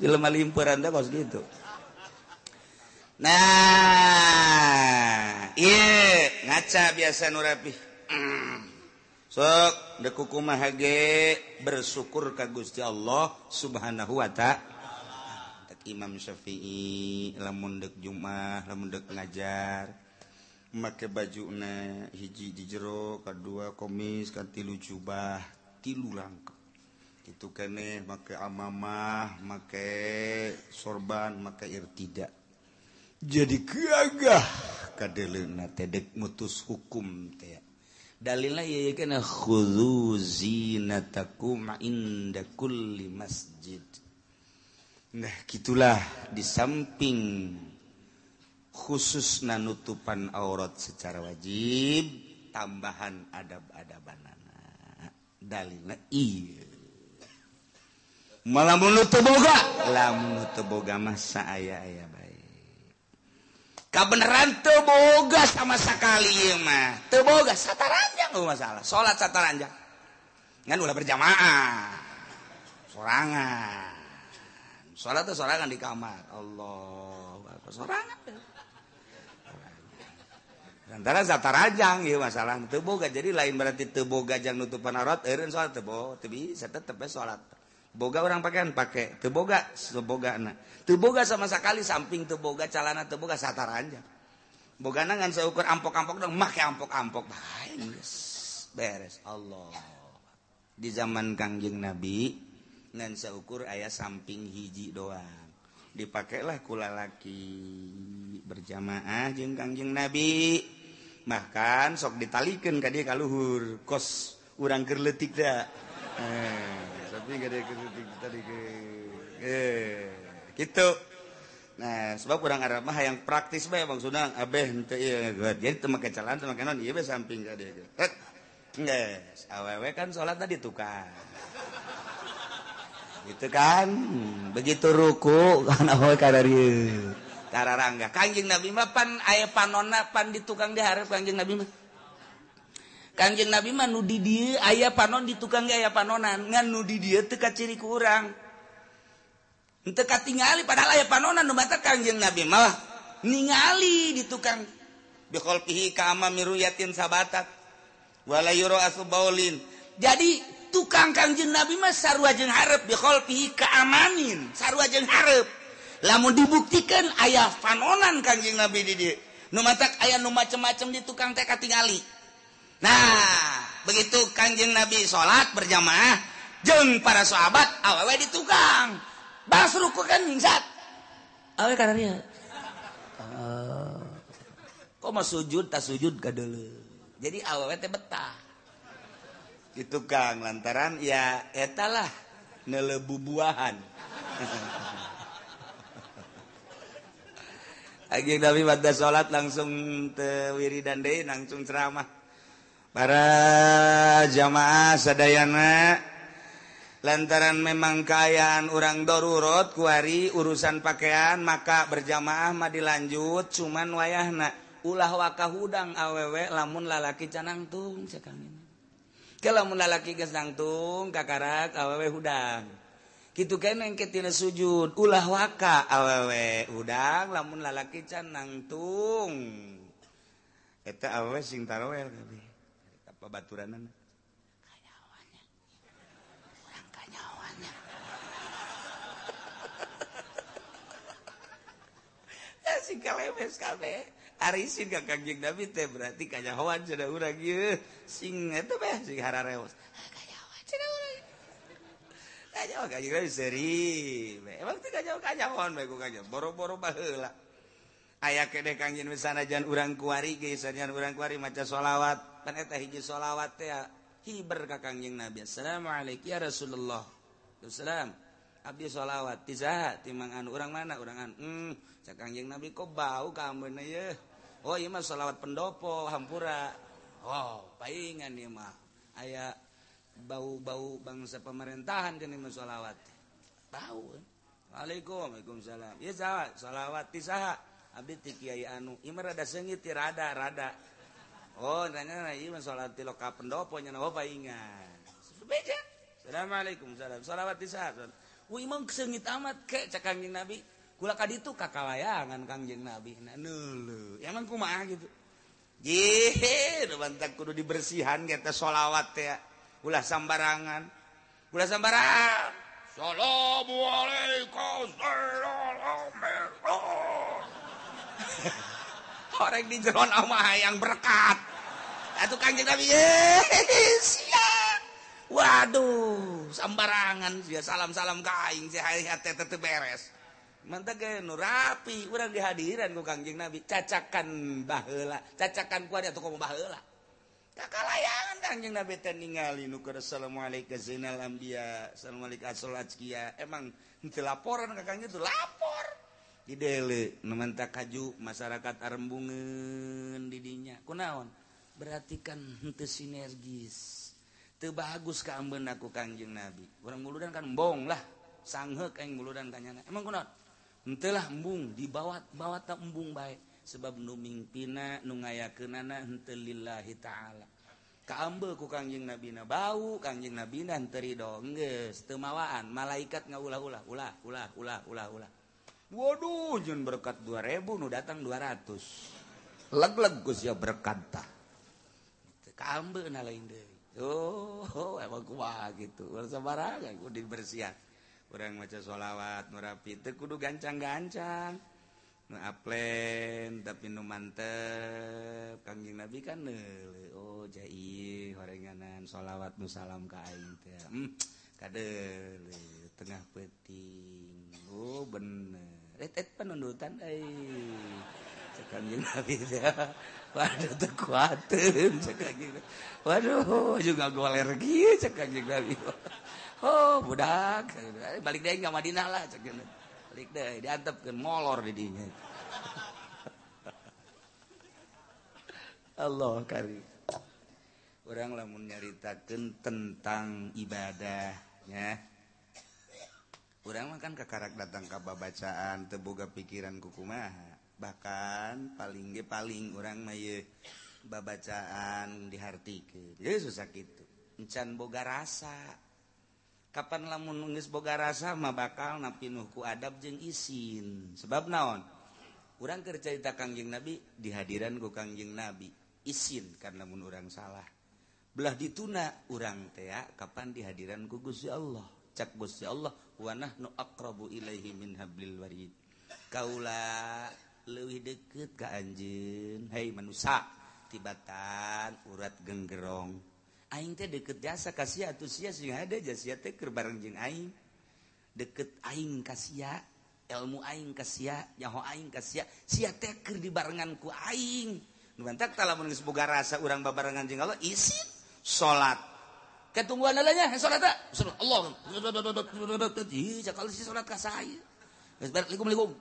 Jelema limpuran teh kos gitu. Nah, ieu ngaca biasa nu rapih. Sok dek kumaha ge bersyukur ka Gusti Allah Subhanahu wa ta'ala. Imam Syafi'i lamun dek Jumat, lamun dek ngajar make bajuna hiji di jero, kadua komis, katilu jubah, tilu rangkep. Itu keneh make amamah, make sorban, make irtida. Jadi gagah kadeleuna teh dek mutus hukum teh. Dalilna ieu kana khudzu zinatakum inda kulli masjid. Nah, gitulah di samping khusus nutupan aurat secara wajib, tambahan adab-adabanana. Dalilna ieu. Lamun nu teu boga, lamun nu teu boga mah saaya-aya bae. Kabeneran teu boga sama sekali ieu mah. Teu boga sataranjang eueuh masalah. Salat sataranjang. Ngan ulah berjamaah. Sorangan. Salat teh sorangan di kamar. Allah, sorangan. Antara satarajang ieu masalah teu boga, jadi lain berarti teu boga jang nutupan aurat eureun salat teu boga, teu bisa tetep we salat. Boga orang pakaian pake, teu boga sebogana. Teu boga sama sekali samping teu boga calana teu boga sataranjang. Bogana ngan saukur ampok-ampok dong make ampok-ampok bae geus beres. Allah. Di zaman Kangjeng Nabi ngan saukur aya samping hiji doang. Dipakailah ku lalaki berjamaah jeung Kangjeng Nabi. Bahkan sok ditalikeun ka dieu ka luhur kos urang keur leutik da. Tapi ka dieu keur leutik tadi ke. Kitu. Nah, sebab urang Arab mah hayang praktis bae maksudna abeh henteu ieu. Jadi teu make celana teu make naon ieu bae samping ka dieu. Geus, awewe kan salatna di tukang. Gitu kan, begitu ruku kan awewe ka dieu. Tararangga. Kangjeng Nabi mah pan aya panonna pan di tukang dihareup Kangjeng Nabi mah. Kangjeng Nabi mah nu di dieu aya panon di tukang ge aya panonan, ngan nu di dieu teu kaciri ku urang. Henteu katingali padahal aya panonan nu batak Kangjeng Nabi mah ningali di tukang bi khalfihi ka amami ruyatin sabatat wala yura asbaulin. Jadi tukang Kangjeng Nabi mah sarua jeung hareup bi khalfihi ka amamin, sarua jeung hareup. Lamun dibuktikan aya panonan Kangjeng Nabi di dieu. Nu matak aya nu macem-macem di tukang teh katingali. Nah, begitu Kangjeng Nabi salat berjamaah jeung para sahabat awewe di tukang. Bas ruku kan mingsat. Awewe kana dieu. Kok mah sujud ta sujud kadeuleu. Jadi awewe teh betah. Di tukang lantaran ya eta lah neuleuh bubuahan. Kangjeng Nabi pada salat langsung teu wiridan deui langsung ceramah. Para jamaah sadayana lantaran memang kaayaan urang darurat kuari urusan pakaian maka berjamaah mah dilanjut cuman wayahna ulah waka hudang awewe lamun lalaki canangtung cek Kangjeng. Ke lamun lalaki geus nangtung kakarak awewe hudang. Kitu keneh engke tina sujud ulah waka awewe hudang lamun lalaki can nangtung. Eta awewe sing tarawel kabeh. Babaturanana kanyawannya. Urang kanyawannya. Ya sing kalemes kabeh. Ari sing ka Kangjeng Nabi teh berarti kanyahoan cenah urang ieu. Sing eta beh sing harareos. Kanyahoan cenah urang. Kanyahoan Kangjeng Nabi seuri. Emang teh kanyahoan bae ku kanjeng. Boro-boro baheula. Aya keneh Kangjeng sanajan urang kuari ge sanajan urang kuari maca sholawat. Pan eta hiji sholawat teh hiber ka Kangjeng Nabi. Assalamualaikum ya Rasulullah. Assalam. Abdi sholawat ti saha ti mang anu urang mana urang anu. Cak Kangjeng Nabi kok bau ka ambeuna ye. Oh ieu mah sholawat pendopo hampura. Oh paingan ieu mah. Aya bau-bau bangsa pemerintahan geuning mah sholawat. Bau. Waalaikum waalaikumsalam. Ieu saha sholawat ti saha? Abdi ti kiai anu. Ieu mah rada seungit ti rada-rada. Oh, nanya ieu mah salat ti loka pendopo nya oh paingan. Beja. Assalamualaikum salam. Salawat ti saha? Wah, imam seungit amat ke cak Kangjeng Nabi. Kula ka ditu ka kalayangan Kangjeng Nabi. Nah, neuleuh. Emang kumaha gitu. Jih, nu bantak kudu dibersihan eta sholawat teh. Ulah sambarangan. Ulah sambarangan. Assalamualaikum. Orang di jeron mah hayang berkat. Atuh Kangjeng Nabi siap. Waduh, sambarangan sia salam-salam ka aing sia hate teu beres. Mantap ge nu rapi urang dihadiran ku Kangjeng Nabi cacakan baheula, cacakan ku atuh komo baheula. Kakalayangan Kangjeng Nabi teh ningali nu keur assalamualaikum zainal anbiya, assalamualaikum asal azkiya. Emang henteu laporan ka Kangjeng teu lapor. Didele nu mantap kaju masyarakat arembungeun di dinya. Kunaon? Berarti kan henteu sinergis. Teu bagus ka ambeuna ku Kangjeng Nabi. Urang muludan kan embong lah, sangheuk aing muludan ka nyana. Emang kunaon? Henteu lah embung, dibawa-bawa ta embung bae. Sebab nu mingpina nu ngayakeunana henteu lillahi ta'ala. Kaambe ku Kangjeng Nabina bau, Kangjeng Nabina henteu ridho, geus teu mawaan, malaikat ngaulah-ulah, ulah ulah ulah ulah ulah. Waduh, jeung berkat 2000 nu datang 200. Leg-leg ku sia berkat tah. Teu kaambeuna lain deui. Oh, emang kumaha gitu. Urang sabarangan kudu dibersihan. Urang maca sholawat nu rapi teu kudu gancang-gancang. Nu aplen tapi nu mantep. Kangjeng Nabi kan neuleuh, oh jai horenganan sholawat nu salam ka aing teh. Kadeuleuh tengah peuting. Oh bener. Et penundutan euy. Cek Kangjeng Nabi teh. Waduh teu kuateun cek Kangjeng. Waduh juga goler kieu cek Kangjeng Nabi. Oh budak balik deui ka Madinah lah cek. Balik deui diantepkeun molor di dinya. Allah karim. Urang lamun nyaritakeun tentang ibadahnya. Urang mah kan kakarak datang ka babacaan teu boga pikiran ku kumaha. Bahkan paling ge paling urang mah ieu babacaan dihartikeun. Geus susah kitu. Encan boga rasa. Kapan lamun geus boga rasa mah bakal napinuh ku adab jeung isin. Sebab naon? Urang keur carita Kangjeng Nabi dihadiran ku Kangjeng Nabi. Isin karena lamun urang salah. Belah dituna urang teh kapan dihadiran ku Gusti Allah. Cak Gusti Allah wa nahnu aqrabu ilaihi min hablil warid. Kaula leuwih deukeut ka anjeun. Hei manusa tibatan urat genggerong. Aing teh deukeut jasa ka sia atuh sia sing hade sia teh keur bareng jeung aing. Deukeut aing ka sia, ilmu aing ka sia, nyaho aing ka sia, sia teh keur dibarengan ku aing. Nu mantak tah lamun geus boga rasa urang babarengan jeung Allah isin salat. Ketungguan nya salat teh. Allah. Ih, cakal si salat ka saya. Geus beres likum-likum.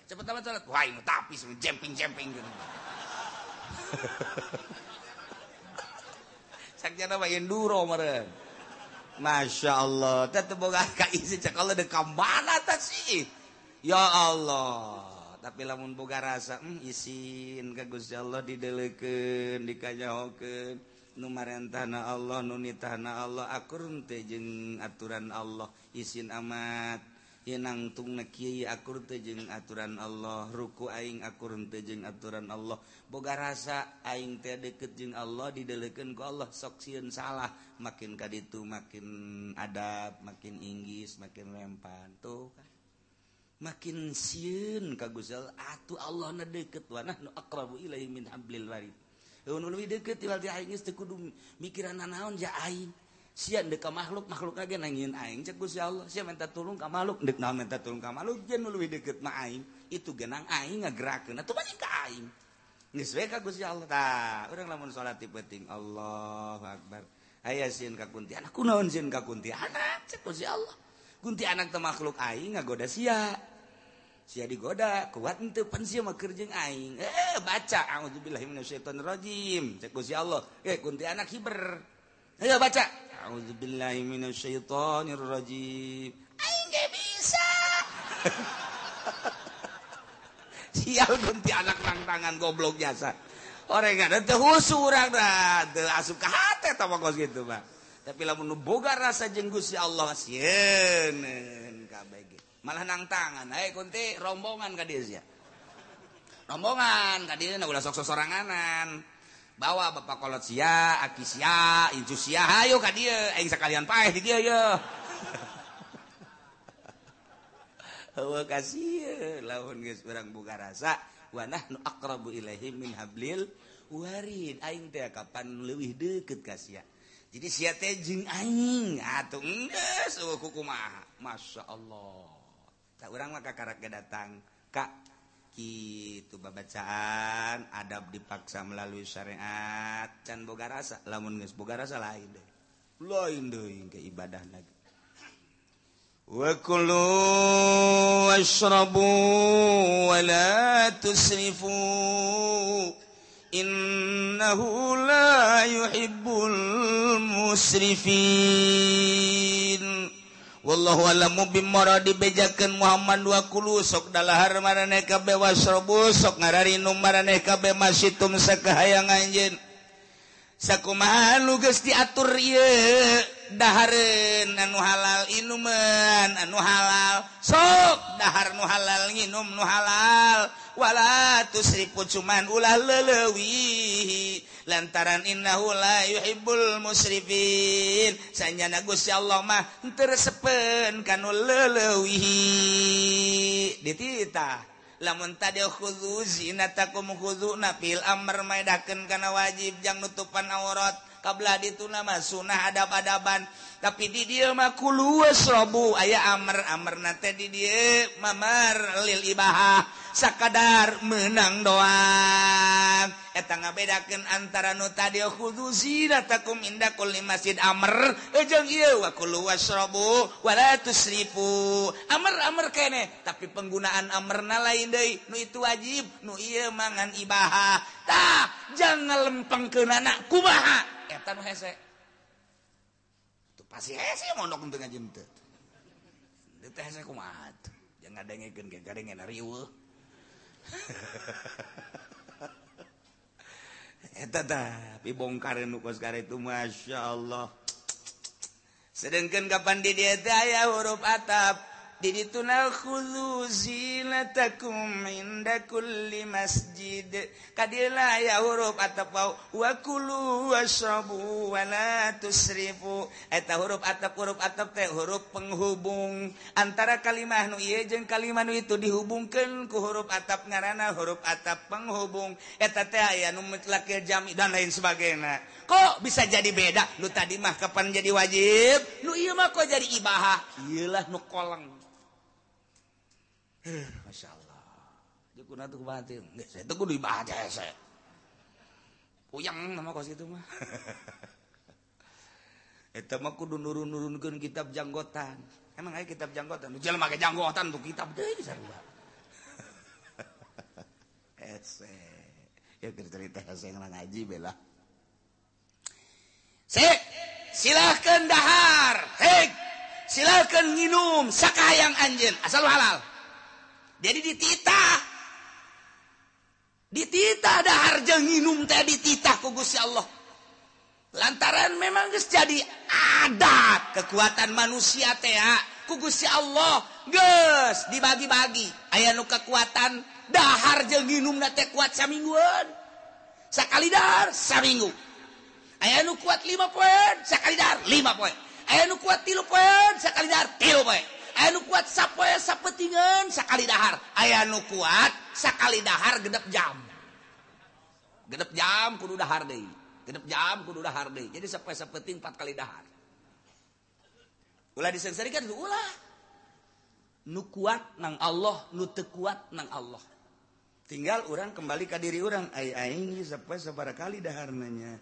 Cepet amat salat. Wah, aing tapi jemping-jemping gitu. Sakjana mah enduro meureun. Masya Allah, teh teu boga ka isi cek Allah deuk ka mana tah sih. Ya Allah, tapi lamun boga rasa isin ka Gusti Allah dideleukeun, dikanyahokeun, nu marentahna Allah, nu nitahna Allah, akur teh jeung aturan Allah, isin amat. Ieu nangtungna kieu akur teh jeung aturan Allah, ruku aing akur teh jeung aturan Allah. Boga rasa aing teh deukeut jeung Allah, dideleukeun ku Allah, sok sieun salah, makin ka ditu makin adab, makin inggis, makin lempan tuh kan. Makin sieun ka Gusti Allah, atuh Allahna deukeut wa nahnu aqrabu ilaihi min hablil warid. Nu leuwih deukeut tiwal ti aing geus teu kudu mikiran nanaon ja aing. Sia deuk ka makhluk, makhluk ge nangieun aing cek Gusti Allah. Sia minta tulung ka makhluk, deuk naon minta tulung ka makhluk, jeung nu leuwih deukeut mah aing. Itu genang aing ngagerakeun atuh balik ka aing. Geus we ka Gusti Allah tah. Urang lamun salat ti peuting Allahu Akbar. Aya sieun ka kuntianak, kunaon sieun ka kuntianak cek Gusti Allah. Kuntianak teh makhluk aing ngagoda sia. Sia digoda, kuat henteu pan sia mah keur jeung aing. Baca auzubillahi minasyaitonirrajim cek Gusti Allah. Kuntianak hiber. Ayo baca. Auzubillahi minasyaitonirrajim. Aing ge bisa. Sial kuntianak nang tangan goblok jasa. Orang ada teu husu urang dah, teu asup ka hate tah mah kos kitu mah. Tapi lamun nu boga rasa jeung Gusti Allah sieun kabeh ge. Malah nang tangan, hei kunti rombongan ka dieu sia. Rombongan ka dieu ulah sok sosoranganan. Bawa bapak kolot sia, aki sia, incu sia, hayu ka dieu aing sakalian paeh di dieu ye. Heueuh kasih lamun geus urang boga rasa wa nahnu aqrabu ilaihi min hablil warid aing teh kapan leuwih deukeut ka sia. Jadi sia teh jeung aing atuh geus eueuh kumaha. Masya Allah. Tak urang mah kakarak ge datang ka kitu babacaan adab dipaksa melalui syariat can boga rasa lamun geus boga rasa lain deui. Lain deui ke ibadah lagi. Wa kulu washrabu wa la tusrifu innahu la yuhibbul musrifin. Wallahu alamu bimara dibejakeun Muhammad wa kulu sok dalahar maraneh kabeh wasrabu sok ngararinum maraneh kabeh masitum sakahayang anjeun. Sakumaha nu geus diatur ieu dahareun anu halal inuman anu halal sok dahar nu halal nginum nu halal wala tusrifu cuman ulah leleuwih lantaran innahu la yuhibbul musrifin sanjana Gusti Allah mah teu resepeun kanu leleuwih dititah lamun tadi khudzu zinatakum khudzu fil amr maedakeun kana wajib jang nutupan aurat kabla dituna mah sunah adab-adaban tapi di dieu mah kulu wasrabu aya amr amrna teh di dieu mamar lil ibahah sakadar menang doang eta ngabedakeun antara nu tadi khudzu zinatakum inda kulli masjid amr jeung ieu wa kulu wasrabu wala tusrifu amr amr kene tapi penggunaan amrna lain deui nu itu wajib nu ieu mangan ibahah tah jangan lempengkeunana kumaha eta nu hese tuh pasti hese mondok teu ngaji teu teu hese kumaha tuh jangan ngadengekeun ge gadengeuna riweuh eta tah pibongkareun nu kos itu Masya Allah. Sedengkeun kapan di dieu teh aya huruf atap di dituna khudzu zinatakum inda kulli masjid kadila aya huruf atap wa kulu wasrabu wa la tusrifu eta huruf atap teh huruf penghubung antara kalimah nu ieu jeung kalimah nu itu dihubungkeun ku huruf atap ngaranna huruf atap penghubung eta teh aya nu mutlakil jami dan lain sebagainya. Kok bisa jadi beda nu tadi mah kapan jadi wajib nu ieu mah kok jadi ibahah ieu lah nu koleng. Masya Allah. Jukuna tuh kubatin. Nggak, saya tuh kudu ibadah saya. Puyeng nama kos itu mah. Eta mah kudu nurun-nurunkeun kitab janggotan. Emang aya kitab janggotan? Nu jelema make janggotan tuh kitab deui sarua. Hese. Ya cerita hese ngaji bela. Sik, silakeun dahar. Hei, silakeun nginum sakahayang anjeun asal halal. Jadi dititah. Dititah dahar jeung nginum teh dititah ku Gusti Allah. Lantaran memang geus jadi adat kekuatan manusia teh ku Gusti Allah geus dibagi-bagi. Aya nu kekuatan dahar jeung nginumna teh kuat samingguan. Sakali dahar saminggu. Aya nu kuat 5 poe, sakali dahar 5 poe. Aya nu kuat 3 poe, sakali dahar 3 poe. Aya nu kuat sapoe sapetingan sakali dahar. Aya nu kuat sakali dahar genep jam. Genep jam kudu dahar deui. Genep jam kudu dahar deui. Jadi sapoe sapeting 4 kali dahar. Ulah disengsarikan ulah. Nu kuat nang Allah, nu teu kuat nang Allah. Tinggal urang kembali ka diri urang. Ai aing sapoe sabaraha kali daharna nya.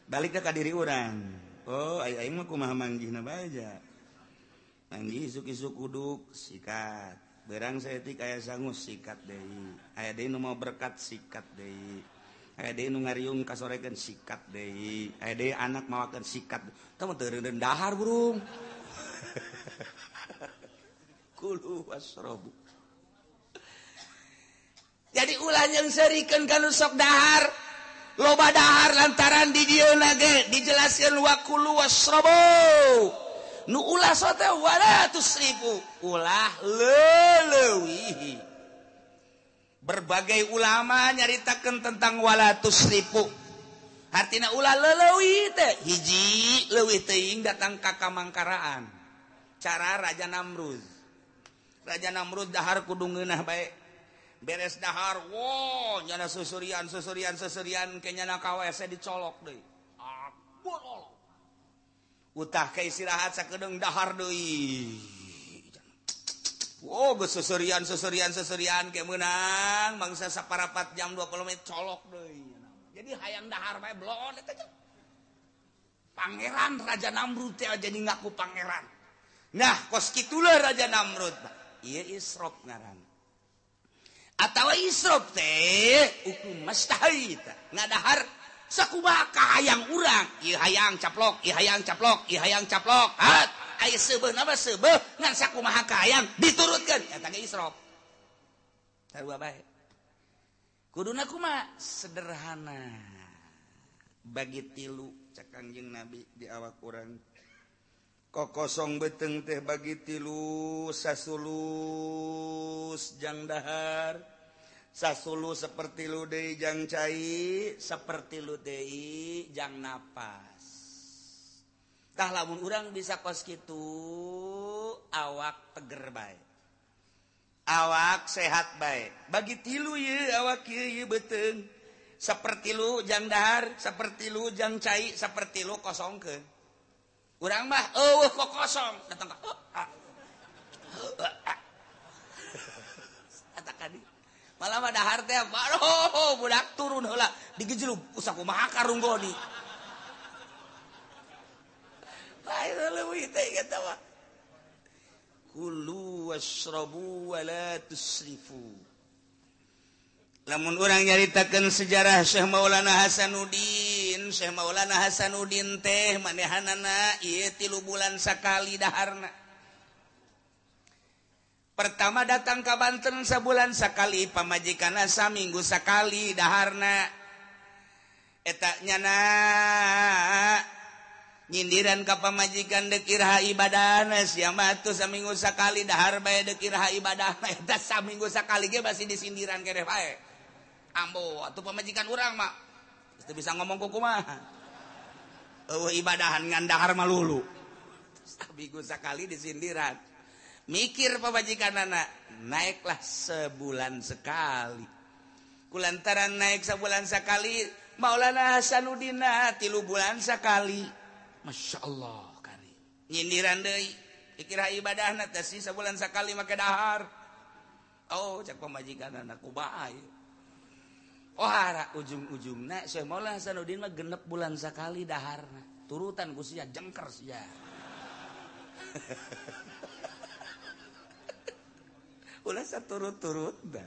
Balik ka diri urang. Oh, ai aing mah kumaha manggihna bae aja. Manggi isuk-isuk uduk sikat. Berang saeutik aya sangus sikat deui. Aya deui nu mau berkat sikat deui. Aya deui nu ngariung kasorekeun sikat deui. Aya deui anak mawakeun sikat. Tah mah teu reundeun dahar burung. Kulu wasrabu. Jadi ulah yang serikeun ka nu sok dahar. Loba dahar lantaran di dieu ge dijelaskeun wa kulu wasrabu. Nu ulah sote wala tusrifu, ulah leleuwihi. Berbagai ulama nyaritakeun tentang wala tusrifu. Hartina ulah leuwih teh hiji leuwih teuing datang ka kamangkaraan. Cara Raja Namrud. Raja Namrud dahar kudu ngeunah bae. Beres dahar, wo nyana susurian susurian susurian ke nyana ka WC dicolok deui. Ah, bolol. Utah ke istirahat sakedeung dahar deui. Oh, geus seserian seserian seserian ke meunang mangsa saparapat jam 20 menit colok deui. Jadi hayang dahar bae bloon eta teh. Pangeran Raja Namrud teh jadi ngaku pangeran. Nah, kos kitulah Raja Namrud. Ieu israf ngaran. Atawa israf teh hukum mastahita. Ngadahar sakumaha kahayang urang. Ieu hayang caplok, ieu hayang caplok, ieu hayang caplok. Hat. Aya seubeuh nama seubeuh ngan sakumaha kahayang diturutkeun eta ge israf. Sarua bae. Kuduna kumaha? Sederhana. Bagi tilu cak Kangjeng Nabi di awak urang. Kokosong beuteung teh bagi tilu sasulus jang dahar, sasulu saperti lu deui jang cai, saperti lu deui jang napas. Tah lamun urang bisa kos kitu awak teger bae. Awak sehat bae. Bagi tilu ye awak ieu ye beuteung. Saperti lu jang dahar, saperti lu jang cai, saperti lu kosongkeun. Urang mah eueuh kok kosong, datang ka eta kadi. Malah mah dahar teh aduh budak turun heula digejlug usah kumaha karunggoni. Kulu washrabu wala tusrifu. Lamun urang nyaritakeun sejarah Syekh Maulana Hasanuddin, Syekh Maulana Hasanuddin teh manehanana ieu 3 bulan sakali daharna. Pertama datang ka Banten sabulan sakali, pamajikanna saminggu sakali daharna. Eta nyana nyindiran ka pamajikan deuk iraha ibadahna sia mah atuh saminggu sakali dahar bae deuk iraha ibadahna eta saminggu sakali ge masih disindiran keneh bae. Ambo atuh pamajikan urang mah teu bisa ngomong kumaha. Eueuh ibadahan ngan dahar malulu. Saminggu sakali disindiran. Mikir pamajikanana naiklah sebulan sekali. Kulantaran naik sebulan sekali Maulana Hasanuddin 3 bulan sekali. Masya Allah kari nyindiran deui dikira ibadahna teh sih sabulan sakali make dahar. Oh cak pamajikanana kumaha ieu. Oh hara ujung-ujungna Syekh Maulana Hasanuddin mah 6 bulan sakali daharna. Turutan ku sia jengker sia. Ulah saturut-turutna.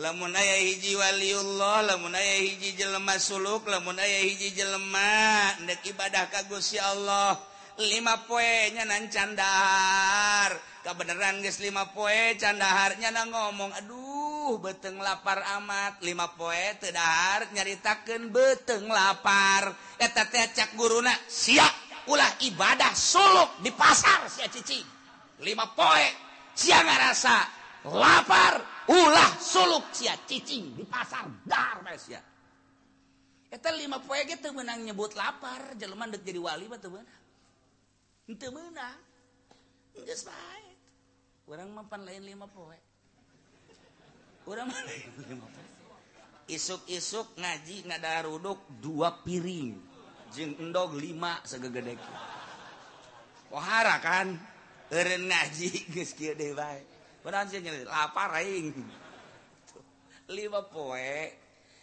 Lamun aya hiji waliullah, lamun aya hiji jelema suluk, lamun aya hiji jelema ndek ibadah ka Gusti Allah, 5 poe nya nan candahar. Kabeneran geus 5 poe candahar nya na ngomong, aduh beuteung lapar amat, 5 poe teu dahar nyaritakeun beuteung lapar. Eta teh cak guruna, sia ulah ibadah suluk di pasar sia cicing. 5 poe sia ngarasa lapar ulah suluk sia cicing di pasar dahar bae sia. Eta 5 poe ge teu meunang nyebut lapar, jelema deuk jadi wali mah teu meunang. Teu meunang. Geus bae. Urang mah pan lain 5 poe. Urang mah lain 5 poe. Isuk-isuk ngaji ngadaruduk 2 piring jeung endog 5 sagegede kieu. Pohara kan eureun ngaji geus kieu deui bae. Padahal sih lapar aing. 5 poe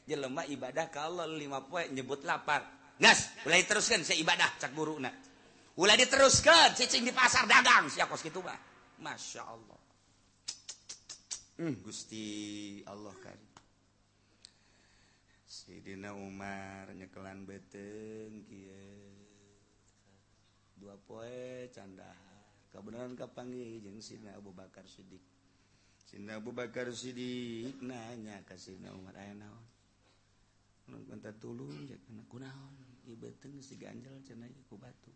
jelema ibadah ka Allah 5 poe nyebut lapar. Gas, ulah diteruskeun sia ibadah cak guruna. Ulah diteruskeun cicing di pasar dagang sia kos kitu mah. Masya Allah. Gusti Allah kan. Sidina Umar nyekelan beuteung kieu. 2 poe candahar. Kebenaran kapanggih jeung Sidina Abu Bakar Siddiq. Sidina Abu Bakar Siddiq nanya ka Sidina Umar aya naon? Ulun minta tulung cenah kunaon? Ieu beuteung geus diganjel cenah ku batu.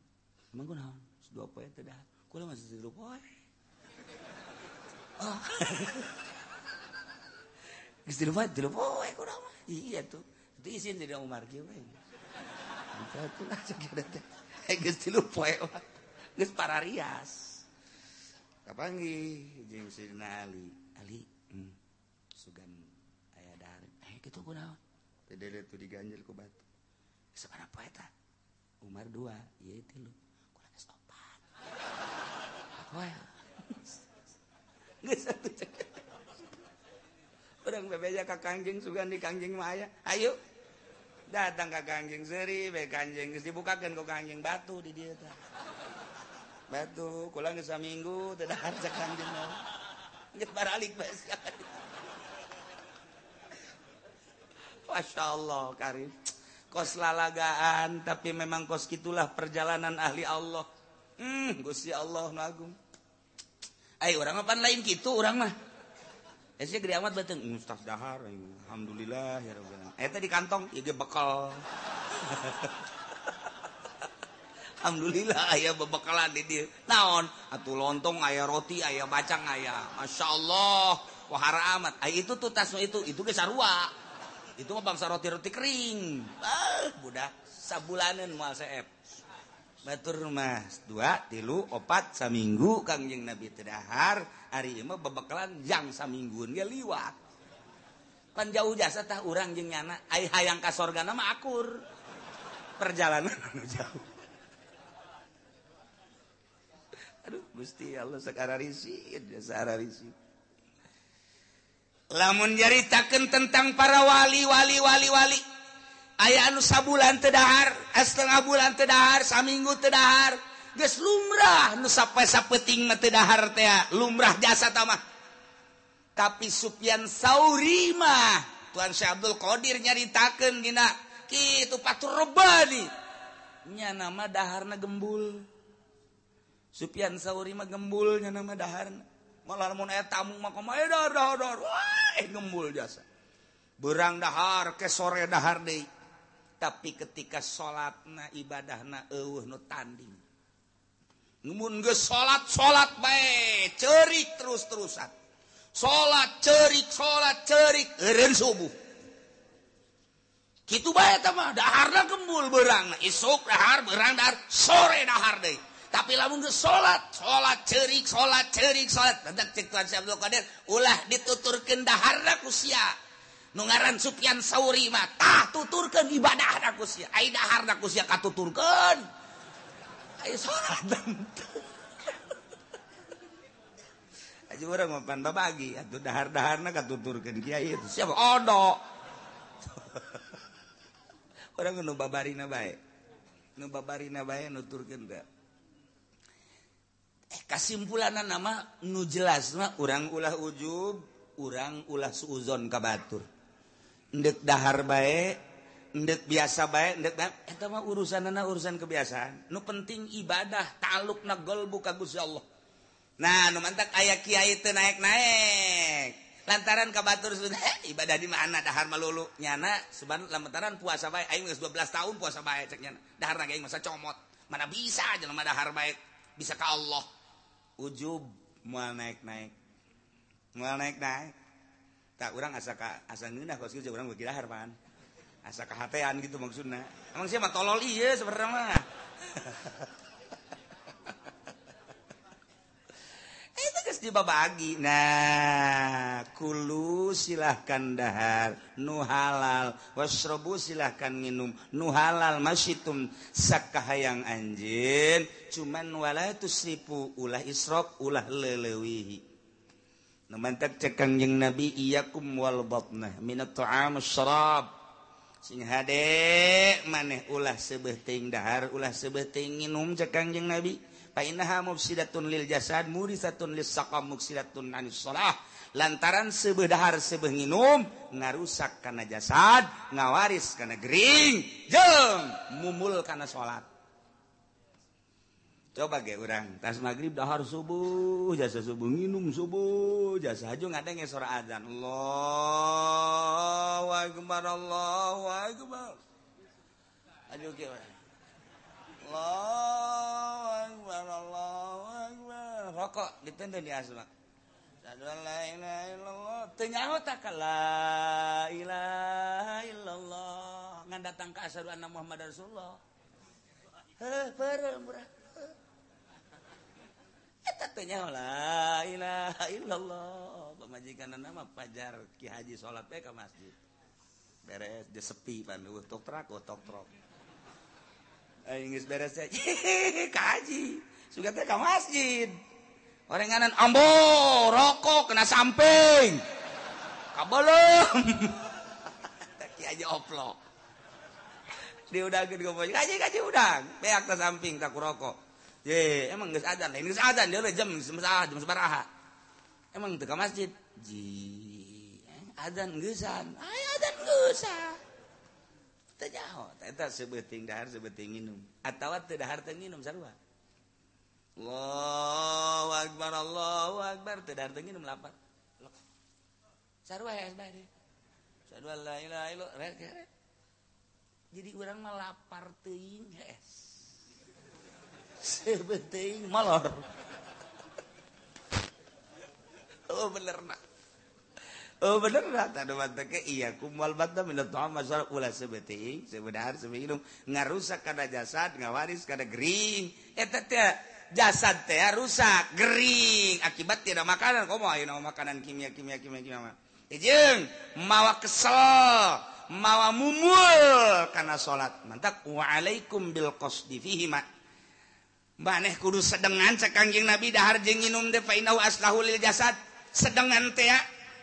Emang kunaon? 2 poe teh dahar. Kula masih 3 poe. Oh. Geus 3 poe, 3 poe kurang mah. Iya tuh. Itu isin jadi Umar kieu we. Atuh lah cek teh. Geus 3 poe mah. Geus pararias. Kapanggih jeung Sayyidina Ali. Ali, sugan aya dahar. Kitu kunaon? Teh dele tuh diganjel ku batu. Sabaraha poe eta? Umar 2, ieu 3. Kurang geus 4. Poe. Geus atuh cek. Urang bebeja ka Kangjeng sugan di Kangjeng mah aya. Ayo. Datang ka Kangjeng seuri be Kangjeng geus dibukakeun ku Kangjeng batu di dieu tah. Batu kula geus saminggu teu dahar cek Kangjeng mah. Geus baralik bae sia. Masya Allah karim. Kos lalagaan tapi memang kos gitulah perjalanan ahli Allah. Gusti Allah nu agung. Ai urang mah pan lain kitu urang mah. Esnya gede amat beteng, ustaz dahar, alhamdulillah ya rabbil alamin. Eta di kantong, ieu ge bekal. Alhamdulillah aya bebekalan di dieu. Naon? Atuh lontong aya roti, aya bacang aya. Masyaallah, wahara amat. Ai itu tuh tas itu ge sarua. Itu mah bangsa roti-roti kering. Ah, budak sabulaneun moal seep. Batur mah 2, 3, 4 saminggu Kangjeng Nabi teu dahar, ari ieu mah bebekalan jang saminggueun ge liwat. Pan jauh jasa tah urang jeung nyana, ai hayang ka sorgana mah akur. Perjalanan anu jauh. Aduh Gusti Allah sakararisin, sakararisin. Lamun nyaritakeun tentang para wali wali wali wali aya anu sabulan teu dahar, setengah bulan teu dahar, saminggu teu dahar, geus lumrah nu sampai sapeuting mah teu dahar teh, lumrah jasa tah mah. Tapi Sufyan Sauri mah Tuan Syekh Abdul Qadir nyaritakeun dina kitu Fathur Rabbani. Nya nama daharna gembul. Sufyan Sauri mah gembul nya nama daharna. Malah mun aya tamu mah kumaha dahar dahar dahar. Wah, gembul jasa. Berang dahar ke sore dahar deui. Tapi ketika salatna ibadahna eueuh nu tanding. Mun geus salat salat bae, ceurik terus-terusan. Salat ceurik, salat ceurik, eureun subuh. Kitu bae eta mah daharna gembul beurangna, isuk dahar, beurang dahar, sore dahar deui. Tapi lamun geus salat, salat ceurik, salat ceurik, salat. Dadak cek Tuan Syekh Abdul Qadir, ulah dituturkeun daharna ku sia. Nu ngaran Sufyan Sauri mah tah tuturkeun ibadahna ku sia. Ai daharna ku sia katuturkeun. Ai salat teu. Aja urang mah pan babagi atuh dahar-daharna katuturkeun kiai itu. Siapa odo. Urang nu babarina bae. Nu babarina bae nuturkeun teh. Kasimpulanna nama nu jelas mah urang ulah ujub, urang ulah suuzon ka batur. Endek dahar bae, endek biasa bae, endek eta mah urusanana urusan kebiasaan. Nu penting ibadah, ta'alluqna qalbu ka Gusti Allah. Nah, nu mantak aya kiai teu naek-naek. Lantaran ka batur ibadah di mana dahar malulu nyana seban lantaran puasa bae aing geus 12 tahun puasa bae cek nyana. Daharna ge aing masa comot. Mana bisa jelema dahar bae bisa ka Allah. Ujub moal naek-naek. Moal naek-naek. Tak urang asa ka asa ngeunah kos kieu urang beuki dahar pan. Asa kahatean gitu maksudna. Emang sia mah tolol ieu sebenarnya mah. Itu geus dibabagi. Nah, kulu silahkan dahar nu halal, wasrobu silahkan minum nu halal masyitum sakahayang anjeun, cuman wala tusrifu ulah israf ulah leulewihi. Nu mantak cek Kangjeng Nabi iyyakum wal batnah minat ta'am syarab. Sing hade maneh ulah seubeuh teuing dahar, ulah seubeuh teuing nginum cek Kangjeng Nabi. Fa innaha mufsidatun lil jasad murisatun lis saqam muksidatun anis shalah. Lantaran seubeuh dahar seubeuh nginum ngarusak kana jasad, ngawaris kana gering, jeung mumul kana salat. Coba ge urang tas magrib dahar subuh, jasa subuh nginum subuh, jasa haju ngadenge sora azan. Allahu akbar, Allahu akbar. Aduh ge urang. Allahu akbar, Allahu akbar. Rokok ditenden di asma. Asyhadu an la ilaha illallah. Teu nyaho tah ka la ilaha illallah. Ngan datang ka asyhadu anna Muhammadar Rasulullah. Heuh, peureum urang. Eta teu nyaho la ilaha illallah. Pamajikanna mah pajar Ki Haji salat we ka masjid. Beres dia sepi pan eueuh tok trak tok trok. Aing geus beres teh ka haji. Sugan teh ka masjid. Orenganan ambo rokok kena samping. Kabelum. Ki Haji oplo. Diudangkeun ka haji kaji udang. Beak ta samping tak rokok. Ye, emang geus adzan, lain geus adzan deui jam jam sabaraha. Emang teu ka masjid. Ji, adzan geusan. Aya adzan geusan. Teu nyaho, eta sebeuting dahar sebeuting nginum. Atawa teu dahar teu nginum sarua. Allahu akbar, Allahu akbar, teu dahar teu nginum lapar. Sarua hees bae deui. Asyhadu an la ilaha illallah. Jadi urang mah lapar teuing hees. Sebeuting molor. Oh bener nak. Oh bener nak. Tadu manteke iya kumal badda minat ta'am masalah ulah sebeuting, sebedahar sebeuting ngarusak kana jasad, ngawaris kana gering. Eta teh jasad teh rusak, gering akibat tidak makanan. Komo ayeuna makanan kimia kimia kimia kimia. Jeung mawa kesel, mawa mumul kana salat. Mantak wa alaikum bil qasdi fihi ma. Maneh kudu sedengan cek Kangjeng Nabi dahar jeung nginum teh fa innahu aslahu lil jasad. Sedengan teh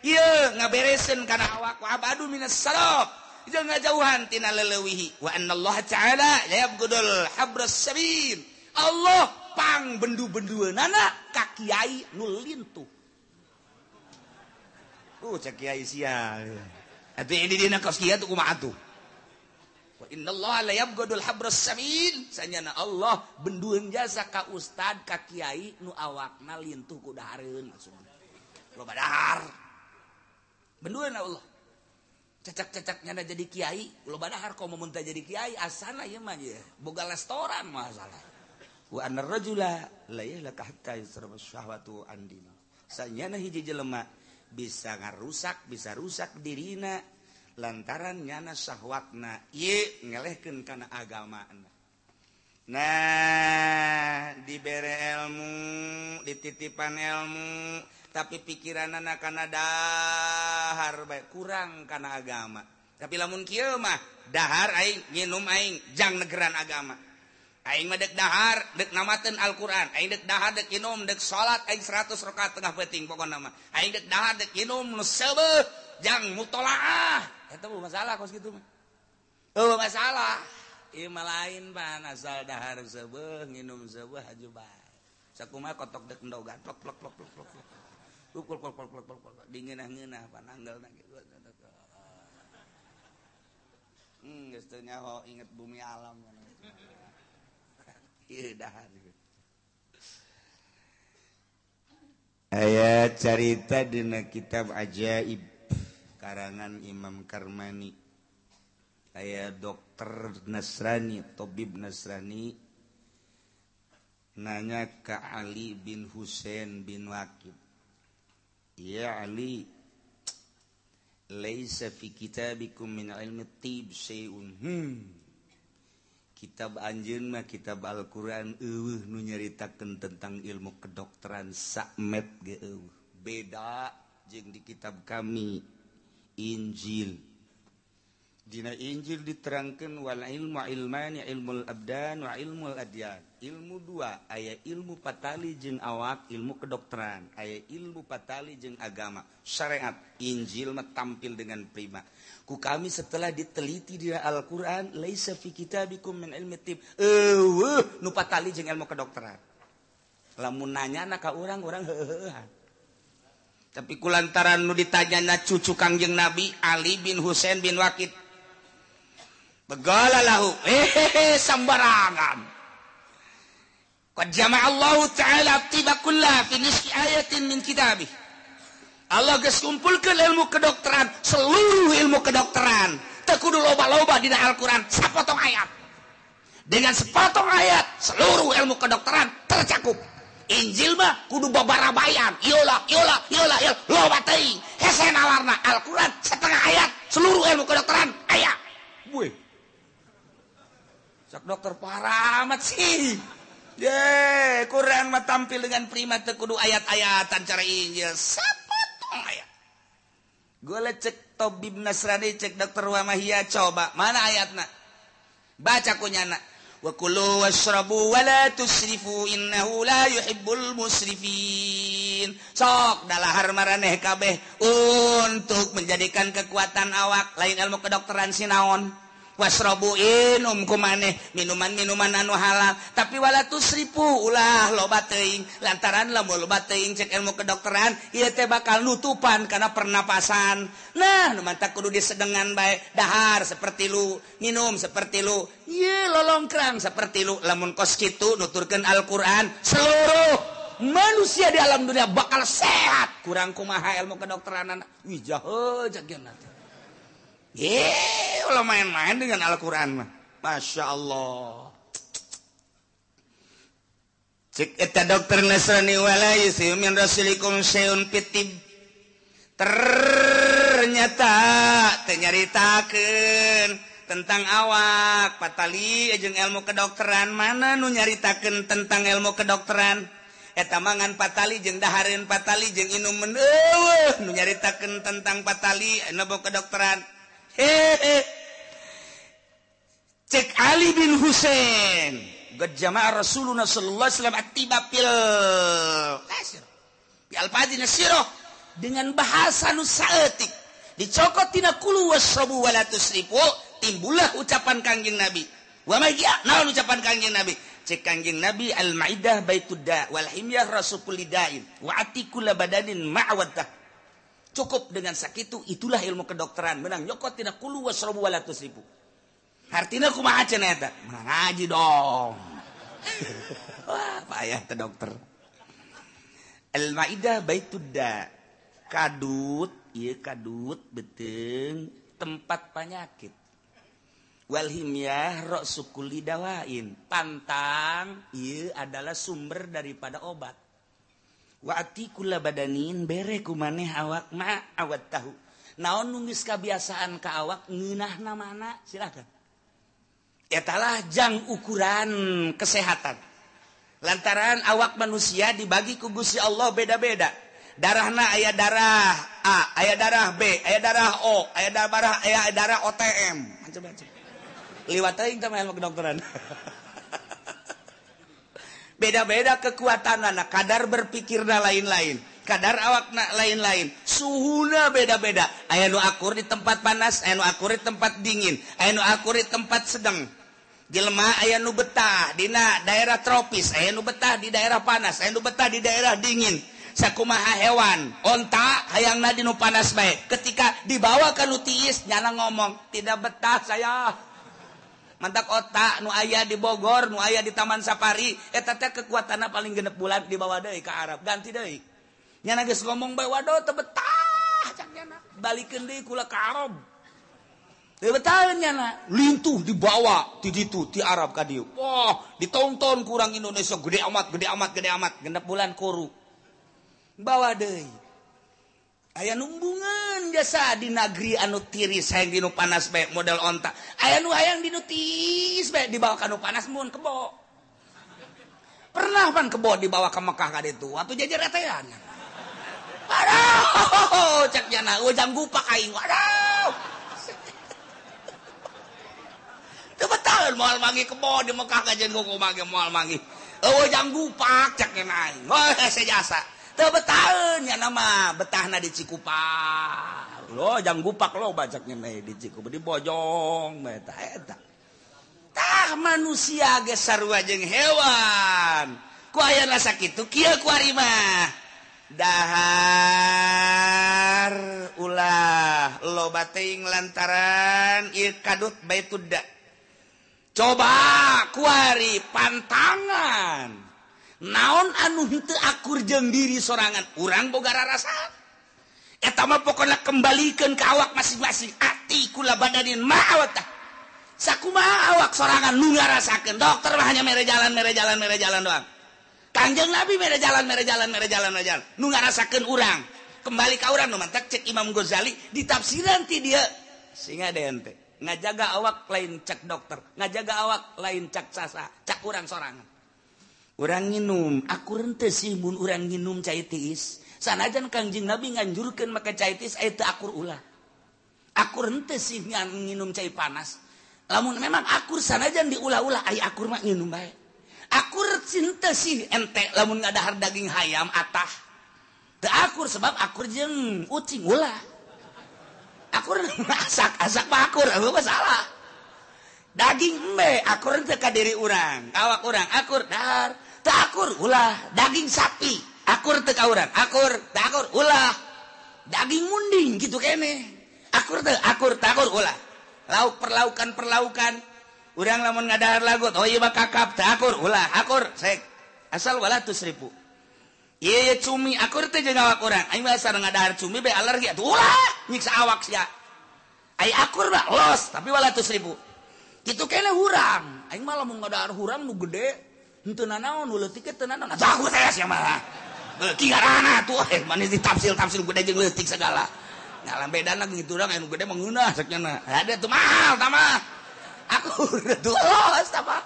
ieu ngabereseun kana awak wa abadu minas salaf. Jeung ngajauhan tina leleuwihi wa annallaha ta'ala yabghudul habras sabil. Allah pang bendu-bendueunana ka kiai nu lintuh. Cek kiai sia. Atuh ini dina kos kieu tuh kumaha atuh? Wa innallaha la yabghadul habras sabil. Sanyana Allah bendueun jasa ka ustad ka kiai nu awakna lintuh ku dahareun maksudna. Loba dahar. Bendueun Allah. Cecak-cecak nyana jadi kiai, loba dahar komo mun teu jadi kiai asana ieu mah ye. Boga restoran masalah. Wa annar rajula la yahlaka hatta yusraba syahwatu an dini. Sanyana hiji jelema bisa ngarusak, bisa rusak dirina lantaran nyana syahwatna ieu ngelehkeun kana agamana. Nah, dibere ilmu, dititipan ilmu, tapi pikiranana kana dahar bae kurang kana agama. Tapi lamun kieu mah dahar aing, nginum aing, jang negeran agama. Aing mah dek dahar, dek namateun Al-Qur'an. Aing dek dahar, dek inum, dek salat aing 100 rakaat tengah peuting pokona mah. Aing dek dahar, dek inum nu seubeuh jang mutolaah. Eta mah masalah kos kitu mah. Eueuh masalah. Ieu mah lain pan asal dahar seubeuh, nginum seubeuh haju bae. Sakumaha kotok dek endogan plok plok plok plok plok. Plok plok plok plok plok plok. Dingeunah-ngeunah pananggelna kitu. Geus teu nyaho inget bumi alam. Aya carita dina kitab Ajaib karangan Imam Karmani. Aya dokter Nasrani, tabib Nasrani nanya ke Ali bin Husain bin Waqid. Ya Ali, laisa fi kitabikum min ilmi tib syai'un. Kitab anjeun mah kitab Al-Qur'an eueuh nu nyaritakeun tentang ilmu kedokteran sakmet ge eueuh. Beda jeung di kitab kami Injil. Dina Injil diterangkeun wal ilmu ilmani ilmul abdan wa ilmul adyan. Ilmu dua, aya ilmu patali jeung awak, ilmu kedokteran, aya ilmu patali jeung agama, syariat. Injil mah tampil dengan prima. Ku kami setelah diteliti di Al-Qur'an, laisa fi kitabikum min ilmi tib. Eueuh nu patali jeung ilmu kedokteran. Lamun nanyana ka urang, urang heuheuhan. Tapi kulantaran nu ditanyana cucu Kangjeng Nabi Ali bin Husain bin Waqid. Begala lahu, sembarangan. Qad jama'a Allahu ta'ala tiba kulla fi nisfi ayatin min kitabih. Allah geus kumpulkeun ilmu kedokteran, seluruh ilmu kedokteran. Teu kudu loba-loba dina Al-Qur'an, sapotong ayat. Dengan sepotong ayat, seluruh ilmu kedokteran tercakup. Injil mah kudu babarabayan, iola iola iola iola loba teuing. Hese nalarna Al-Qur'an setengah ayat seluruh ilmu kedokteran aya. Wih. Cak dokter parah amat sih. Ye, Quran mah tampil dengan prima teu kudu ayat-ayatan cara Injil. Sapotong ayat. Gue cek tabib Nasrani, cek dokter Wamahia, coba mana ayatna? Baca kunyana. Wa kulu washrabu wa la tusrifu innahu la yuhibbul musrifin. Sok dalahar maraneh kabeh untuk menjadikan kekuatan awak, lain ilmu kedokteran sinaon. Wasrobu inum kumaneh minuman-minuman anu halal, tapi wala tusrifu ulah loba teuing, lantaran lamun loba teuing cek ilmu kedokteran ieu teh bakal nutupan kana pernapasan. Nah, nu mantak kudu disedengan bae, dahar seperti lu, minum seperti lu, ieu lolongkrang seperti lu. Lamun kos kitu nuturkeun Al-Qur'an, seluruh manusia di alam dunia bakal sehat. Kurang kumaha ilmu kedokteran? Wih, jahe jagian teh. Kalau main-main dengan Al-Quran mah, Masya Allah. Cek eta dokter Nasrani wala yusiu min rasulikum syai'un fitib. Ternyata teu nyaritakeun tentang awak patali jeung ilmu kedokteran. Mana nu nyaritakeun tentang ilmu kedokteran? Eta mangan patali jeung dahareun patali jeung inumeun eueuh nu nyaritakeun tentang patali ilmu kedokteran. Hehe. Cek Ali bin Husain, qad jama'a Rasulullah sallallahu alaihi wasallam attiba fil kasir bi alfazi nasirah, dengan bahasa nu saeutik dicokot tina kulu wasrabu wala tusrifu, timbullah ucapan Kangjeng Nabi. Wa ma naon ucapan Kangjeng Nabi? Cek Kangjeng Nabi al maidah baitud da wal himyah rasul da'in wa atikul badanin ma'waddah. Cukup dengan sakitu, itulah ilmu kedokteran. Menang nyokot tina kulu wasrobu wala tusrifu. Artinya kumaha cenah eta? Menang ngaji dong. Wah, payah teh dokter. Al-Maidah baitud da. Kadut, ieu kadut beuteung tempat penyakit. Wal himyah ra'su kulli dawain. Pantang ieu adalah sumber daripada obat. Wa atikula badanin bere kumaneh awak ma awat tahu. Naon nu geus kabiasaan ka awak ngeunahna mana silakan. Etalah jang ukuran kesehatan. Lantaran awak manusia dibagi ku Gusti Allah beda-beda. Darahna aya darah A, aya darah B, aya darah O, aya darah aya darah OTM, macam-macam. Liwat teuing teh mah ilmu kedokteran. Beda-beda kekuatan anak, kadar berpikirna lain-lain, kadar awakna lain-lain, suhuna beda-beda. Aya nu akur di tempat panas, aya nu akur di tempat dingin, aya nu akur di tempat sedang. Jelema aya nu betah dina daerah tropis, aya nu betah di daerah panas, aya nu betah di daerah dingin. Sakumaha hewan, onta hayangna di nu panas bae. Ketika dibawa ka nu tiis, nyana ngomong, "Tidak betah saya." Mantak otak nu aya di Bogor, nu aya di Taman Safari, eta teh kekuatanna paling 6 bulan dibawa deui ka Arab, ganti deui. Nyana geus ngomong bae waduh teu betah cak nyana, balikeun deui kula ka Arab. Teu betah nyana, lintuh dibawa ti ditu ti Arab ka dieu. Wah, ditonton kurang Indonesia gede amat, gede amat, gede amat, 6 bulan kuru. Bawa deui. Aya numbungan jasa di negeri anu tiris hayang dinu panas bae model onta. Aya nu hayang dinu tiis bae dibawa ka nu panas mun kebo. Pernah pan kebo dibawa ke Mekah ka ditu atuh jajaretean. Aduh, cek nyana ujang gupak aing. Aduh. Teu betah moal mangi kebo di Mekah kajen kumaha ge moal mangi. Ujang gupak cek nyana aing. Wah, sejasa. Teu betaheun nya nama betahna di Cikupa. Lo jang gupak lo bacak nya di Cikupa di Bojong eta eta. Tah manusia ge sarua jeung hewan. Ku ayana sakitu kieu ku ari mah. Dahar ulah loba teuing lantaran ieu kadut baitud da. Coba ku ari pantangan. Naon anu henteu akur jeung diri sorangan, urang boga rarasaan. Eta mah pokona kembalikeun ka awak masing-masing. Ati kula badanin ma'awatah. Sakumaha awak sorangan nu ngarasakeun. Dokter mah hanya mere jalan, mere jalan, mere jalan doang. Kangjeng Nabi mere jalan mere jalan mere jalan mere jalan nu ngarasakeun urang kembali ka urang nu mantak cek Imam Ghazali ditafsiran ti dia sehingga ente ngajaga awak lain cek dokter, ngajaga awak lain cek sasa, cak urang sorangan. Urang nginum, akur henteu sih mun urang nginum cai tiis. Sanajan Kangjeng Nabi nganjurkeun make cai tiis aya teu akur ulah. Akur henteu sih nginum cai panas. Lamun memang akur sanajan diulah-ulah aya akur mah nginum bae. Akur henteu sih ente lamun ngadahar daging hayam atah. Teu akur sebab akur jeung ucing ulah. Akur asak-asak mah akur, eueuh masalah. Daging embe akur teu ka diri urang, awak urang akur dahar, teu akur ulah. Daging sapi akur teu ka urang, akur, teu akur ulah. Daging munding kitu keneh. Akur teu akur, teu akur ulah. Lauk perlaukan-perlaukan urang lamun ngadahar lagut, oh ieu mah kakap, teu akur ulah, akur sek. Asal wala tusrifu. Ieu cumi akur teh jeung awak urang. Aing mah asal ngadahar cumi be alergi atuh ulah nyiksa awak sia. Ai akur mah los tapi wala tusrifu. Kitu keneh hurang. Aing mah lamun ngadahar hurang nu gede henteu nanaon nu leutik teu nanaon. Atuh akur teh sia mah. Beuki ngaranna atuh manis ditafsil-tafsil gede jeung leutik segala. Ngalam bedana gitu urang anu gede mah ngeunah cek nya. Ada tuh mahal tah mah. Akur atuh los tah mah.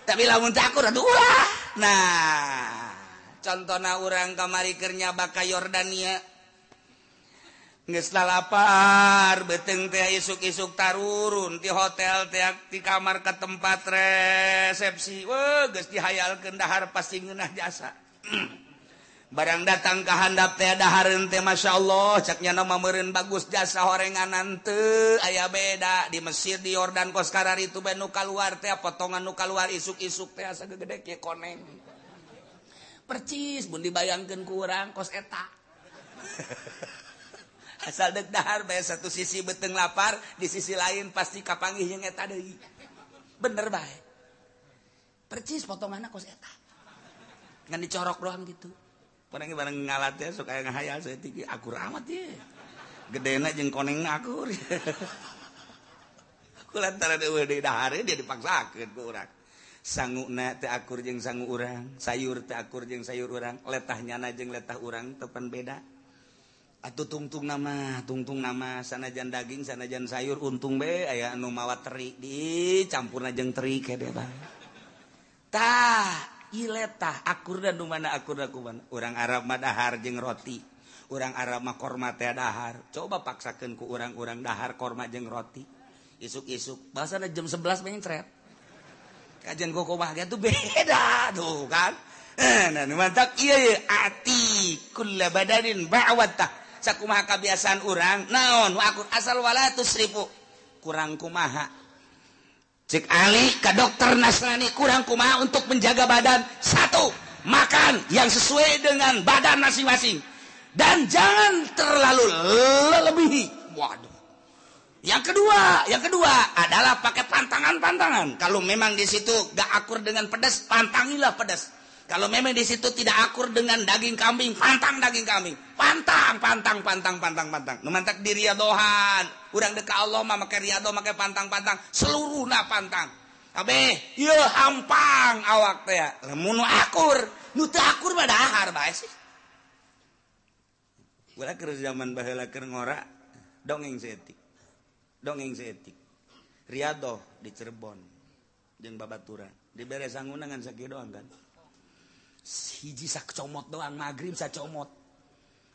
Tapi lamun teu akur atuh ulah. Nah, contohna urang kamari keur nyaba ka Yordania geus lalapar beuteung teh isuk-isuk tarurun ti hotel teh ti kamar ka tempat resepsi weuh geus dihayalkeun dahar pasti ngeunah jasa. Barang datang ka handap teh dahareun teh masyaallah cak nya mah meureun bagus jasa horenganan teu aya beda di Mesir di Yordan kos kararitu bae nu kaluar teh potongan nu kaluar isuk-isuk teh asa gegede kieu koneng. Percis mun dibayangkeun ku urang kos eta. Asal deuk dahar bae satu sisi beuteung lapar, di sisi lain pasti kapanggih jeung eta deui. Bener bae. Percis potonganna kos eta. Ngan dicorok doang gitu. Padahal bareng ngalat teh sok aya ngahayal saeutik akur amat ye. Gedena jeung konengna akur. Ku lantaran eueuh deui dahar dia dipaksakeun ku urang. Sanguna teu akur jeung sangu urang, sayur teu akur jeung sayur urang, letah nyana jeung letah urang tepan beda. Atuh tungtung nama sanajan daging sanajan sayur untung be aya anu mawa teri dicampurna jeung teri kede bae. Tah, ieu letah akurna nu mana akurna kumaha? Urang Arab mah dahar jeung roti, urang Arab mah korma teh dahar. Coba paksakeun ku urang-urang dahar korma jeung roti. Isuk-isuk basana jam 11 mencret. Kajian koko bahagia tuh beda tuh kan. Nah, mantap iya ya ati kulla badanin ba'watah. Sakumaha kebiasaan urang naon akur asal wala tusrifu. Kurang kumaha. Cek Ali ke dokter Nasrani kurang kumaha untuk menjaga badan. Satu, makan yang sesuai dengan badan masing-masing dan jangan terlalu lebihi. Waduh. Yang kedua adalah pakai pantangan-pantangan. Kalau memang di situ gak akur dengan pedas, pantangilah pedas. Kalau memang di situ tidak akur dengan daging kambing, pantang daging kambing. Pantang, pantang, pantang, pantang, pantang. Nu mantak di riadohan. Urang deka Allah mah make riado, make pantang-pantang, seluruhna pantang. Kabeh, ieu hampang awak teh. Lamun nu akur, nu teu akur mah dahar bae sih. Urang keur zaman baheula keur ngora, dongeng saeutik. Dongeng saeutik. Riadoh di Cirebon jeung babaturan. Dibere sanguna ngan sakieu doang kan. Hiji sacomot doang magrib sacomot.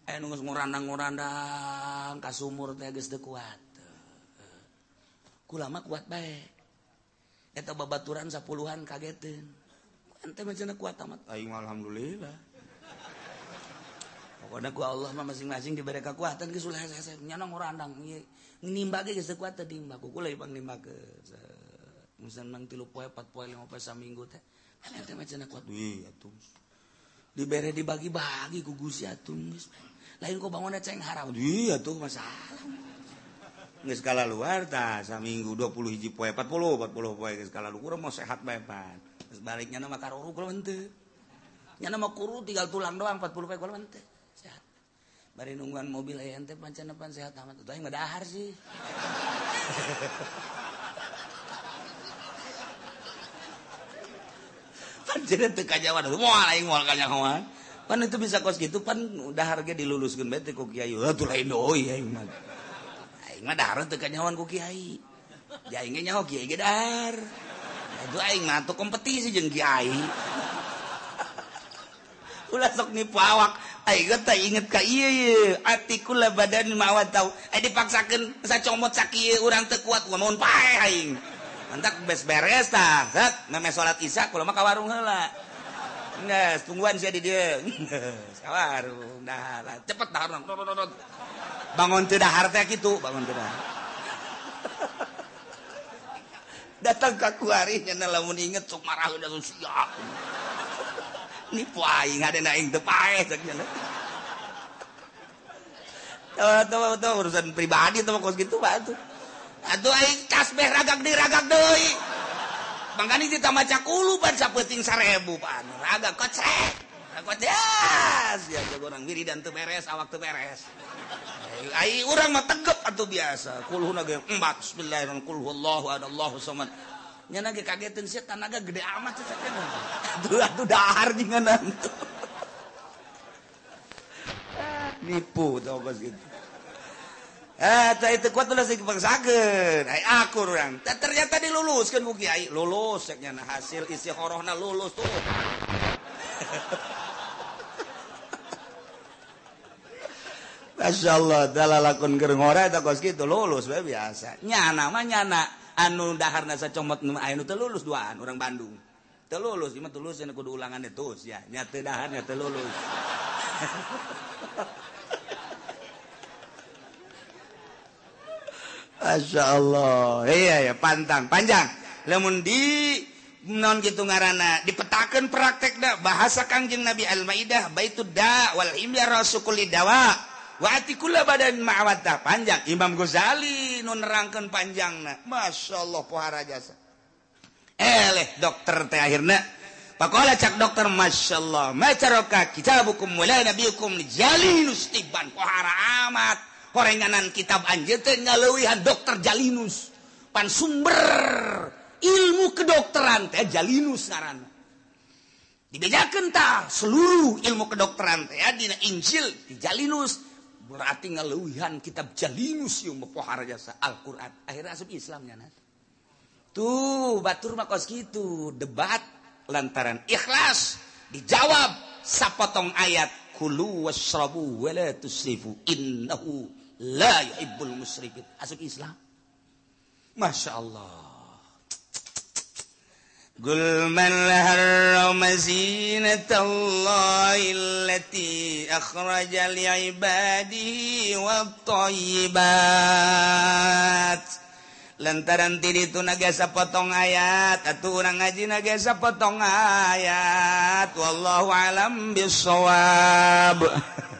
Aya nu geus ngorandang-ngorandang ka sumur teh geus teu kuat. Kula mah kuat bae. Eta babaturan 10-an kageteun. Ente mah cenah kuat amat. Aing alhamdulillah. Pokona ku Allah mah masing-masing dibere kekuatan geus ulah hese-hese nyana ngorandang nimba ge geus teu kuat teh nimba ku kula ibang nimba ke. Musan mang 3 poe 4 poe 5 poe saminggu teh. Ente mah cenah kuat. Wih atuh. Dibere dibagi-bagi ku Gusti atuh geus. Lain kok bangunna ceng haram. Ih atuh masalah. Geus kalaluar tah saminggu 20 hiji poe 40 poe geus kalaluar urang mau sehat bae pan. Geus baliknya mah karuru kula henteu. Nyana mah kuru tinggal tulang doang 40 poe kula henteu. Sehat. Bari nungguan mobil aya ente pancen pan sehat amat. Atuh aing mah dahar sih. Pan cenah teu kanyahoan moal aing moal kanyahoan. Pan itu bisa kos gitu pan dahar ge diluluskeun bae teh ku kiai. Atuh lain deui aing mah. Aing mah dahar teu kanyahoan ku kiai. Ja aing ge nyaho kiai ge dahar. Atuh aing mah atuh kompetisi jeung kiai. Ulah sok nipu awak. Aing teh inget ka ieu ye, atikul badan mawat tau. Ai dipaksakeun sacomot sakieu urang teu kuat mun paeh aing. Mantak beres beres tah. Set meme salat isya kula mah ka warung heula. Geus tungguan sia di dieu. Geus ka warung dahar. Cepet dahar. Bangun teu dahar teh kitu, bangun teu dahar. Datang ka kuari nya lamun inget sok marah udah siap. Nipu aing hadena aing teu paeh cek nya. Tuh urusan pribadi tuh kos gitu pak tuh. Atuh aing tasbih ragak deui ragak deui. Mangkani ditambah cakulu pan sapeuting 1000 pan. Ragak kocrek. Kocas ya jago orang wiridan teu beres awak teu beres. Ai urang mah tegep atuh biasa. Kulhuna ge empat bismillahirrahmanirrahim qul huwallahu ahad Allahu samad. Nya ge kageteun sia tanaga gede amat cenah. Atuh atuh dahar jinganan. Nipu tau kos gitu. Tah itu kuat ulah sing dipaksakeun. Ai akur urang. Ternyata diluluskeun ku kiai. Lulus cek nya hasil isi horohna lulus tuh. Masya Allah, dalalakon keur ngora eta kos kitu lulus we biasa. Nyana mah nyana anu daharna sacomot nu aya nu teu lulus duaan urang Bandung. Teu lulus, ieu mah tulus cenah kudu ulangan terus ya. Nya teu daharna teu lulus. Masya Allah, iya ya pantang panjang. Lamun di non gitu ngaranna dipetakeun praktekna bahasa Kangjeng Nabi Al-Maidah baitud da wal himya rasukuli dawa wa atikula badan ma'awata panjang. Imam Ghazali nu nerangkeun panjangna. Masya Allah pohara jasa. Eleh dokter teh akhirna pakola cak dokter Masya Allah macaroka kitabukum wala nabiyukum jalinus tiban pohara amat. Horenganan kitab anjeun teh ngaleuwihan dokter Jalinus. Pan sumber ilmu kedokteran teh Jalinus ngaranna. Dibejakeun tah seluruh ilmu kedokteran teh dina Injil di Jalinus. Berarti ngaleuwihan kitab Jalinus ieu mah pohara jasa Al-Qur'an. Akhirna asup Islam nya. Tuh batur mah kos kitu debat lantaran ikhlas dijawab sapotong ayat kulu wasrabu wala tusrifu innahu la yuhibbul musrifin. Asup Islam. Masya Allah. Qul man harrama zinatallahi allati akhraja li'ibadihi wat-thayyibat. Lantaran ti ditu naga sapotong ayat atuh urang ngaji naga sapotong ayat. Wallahu alam bissawab.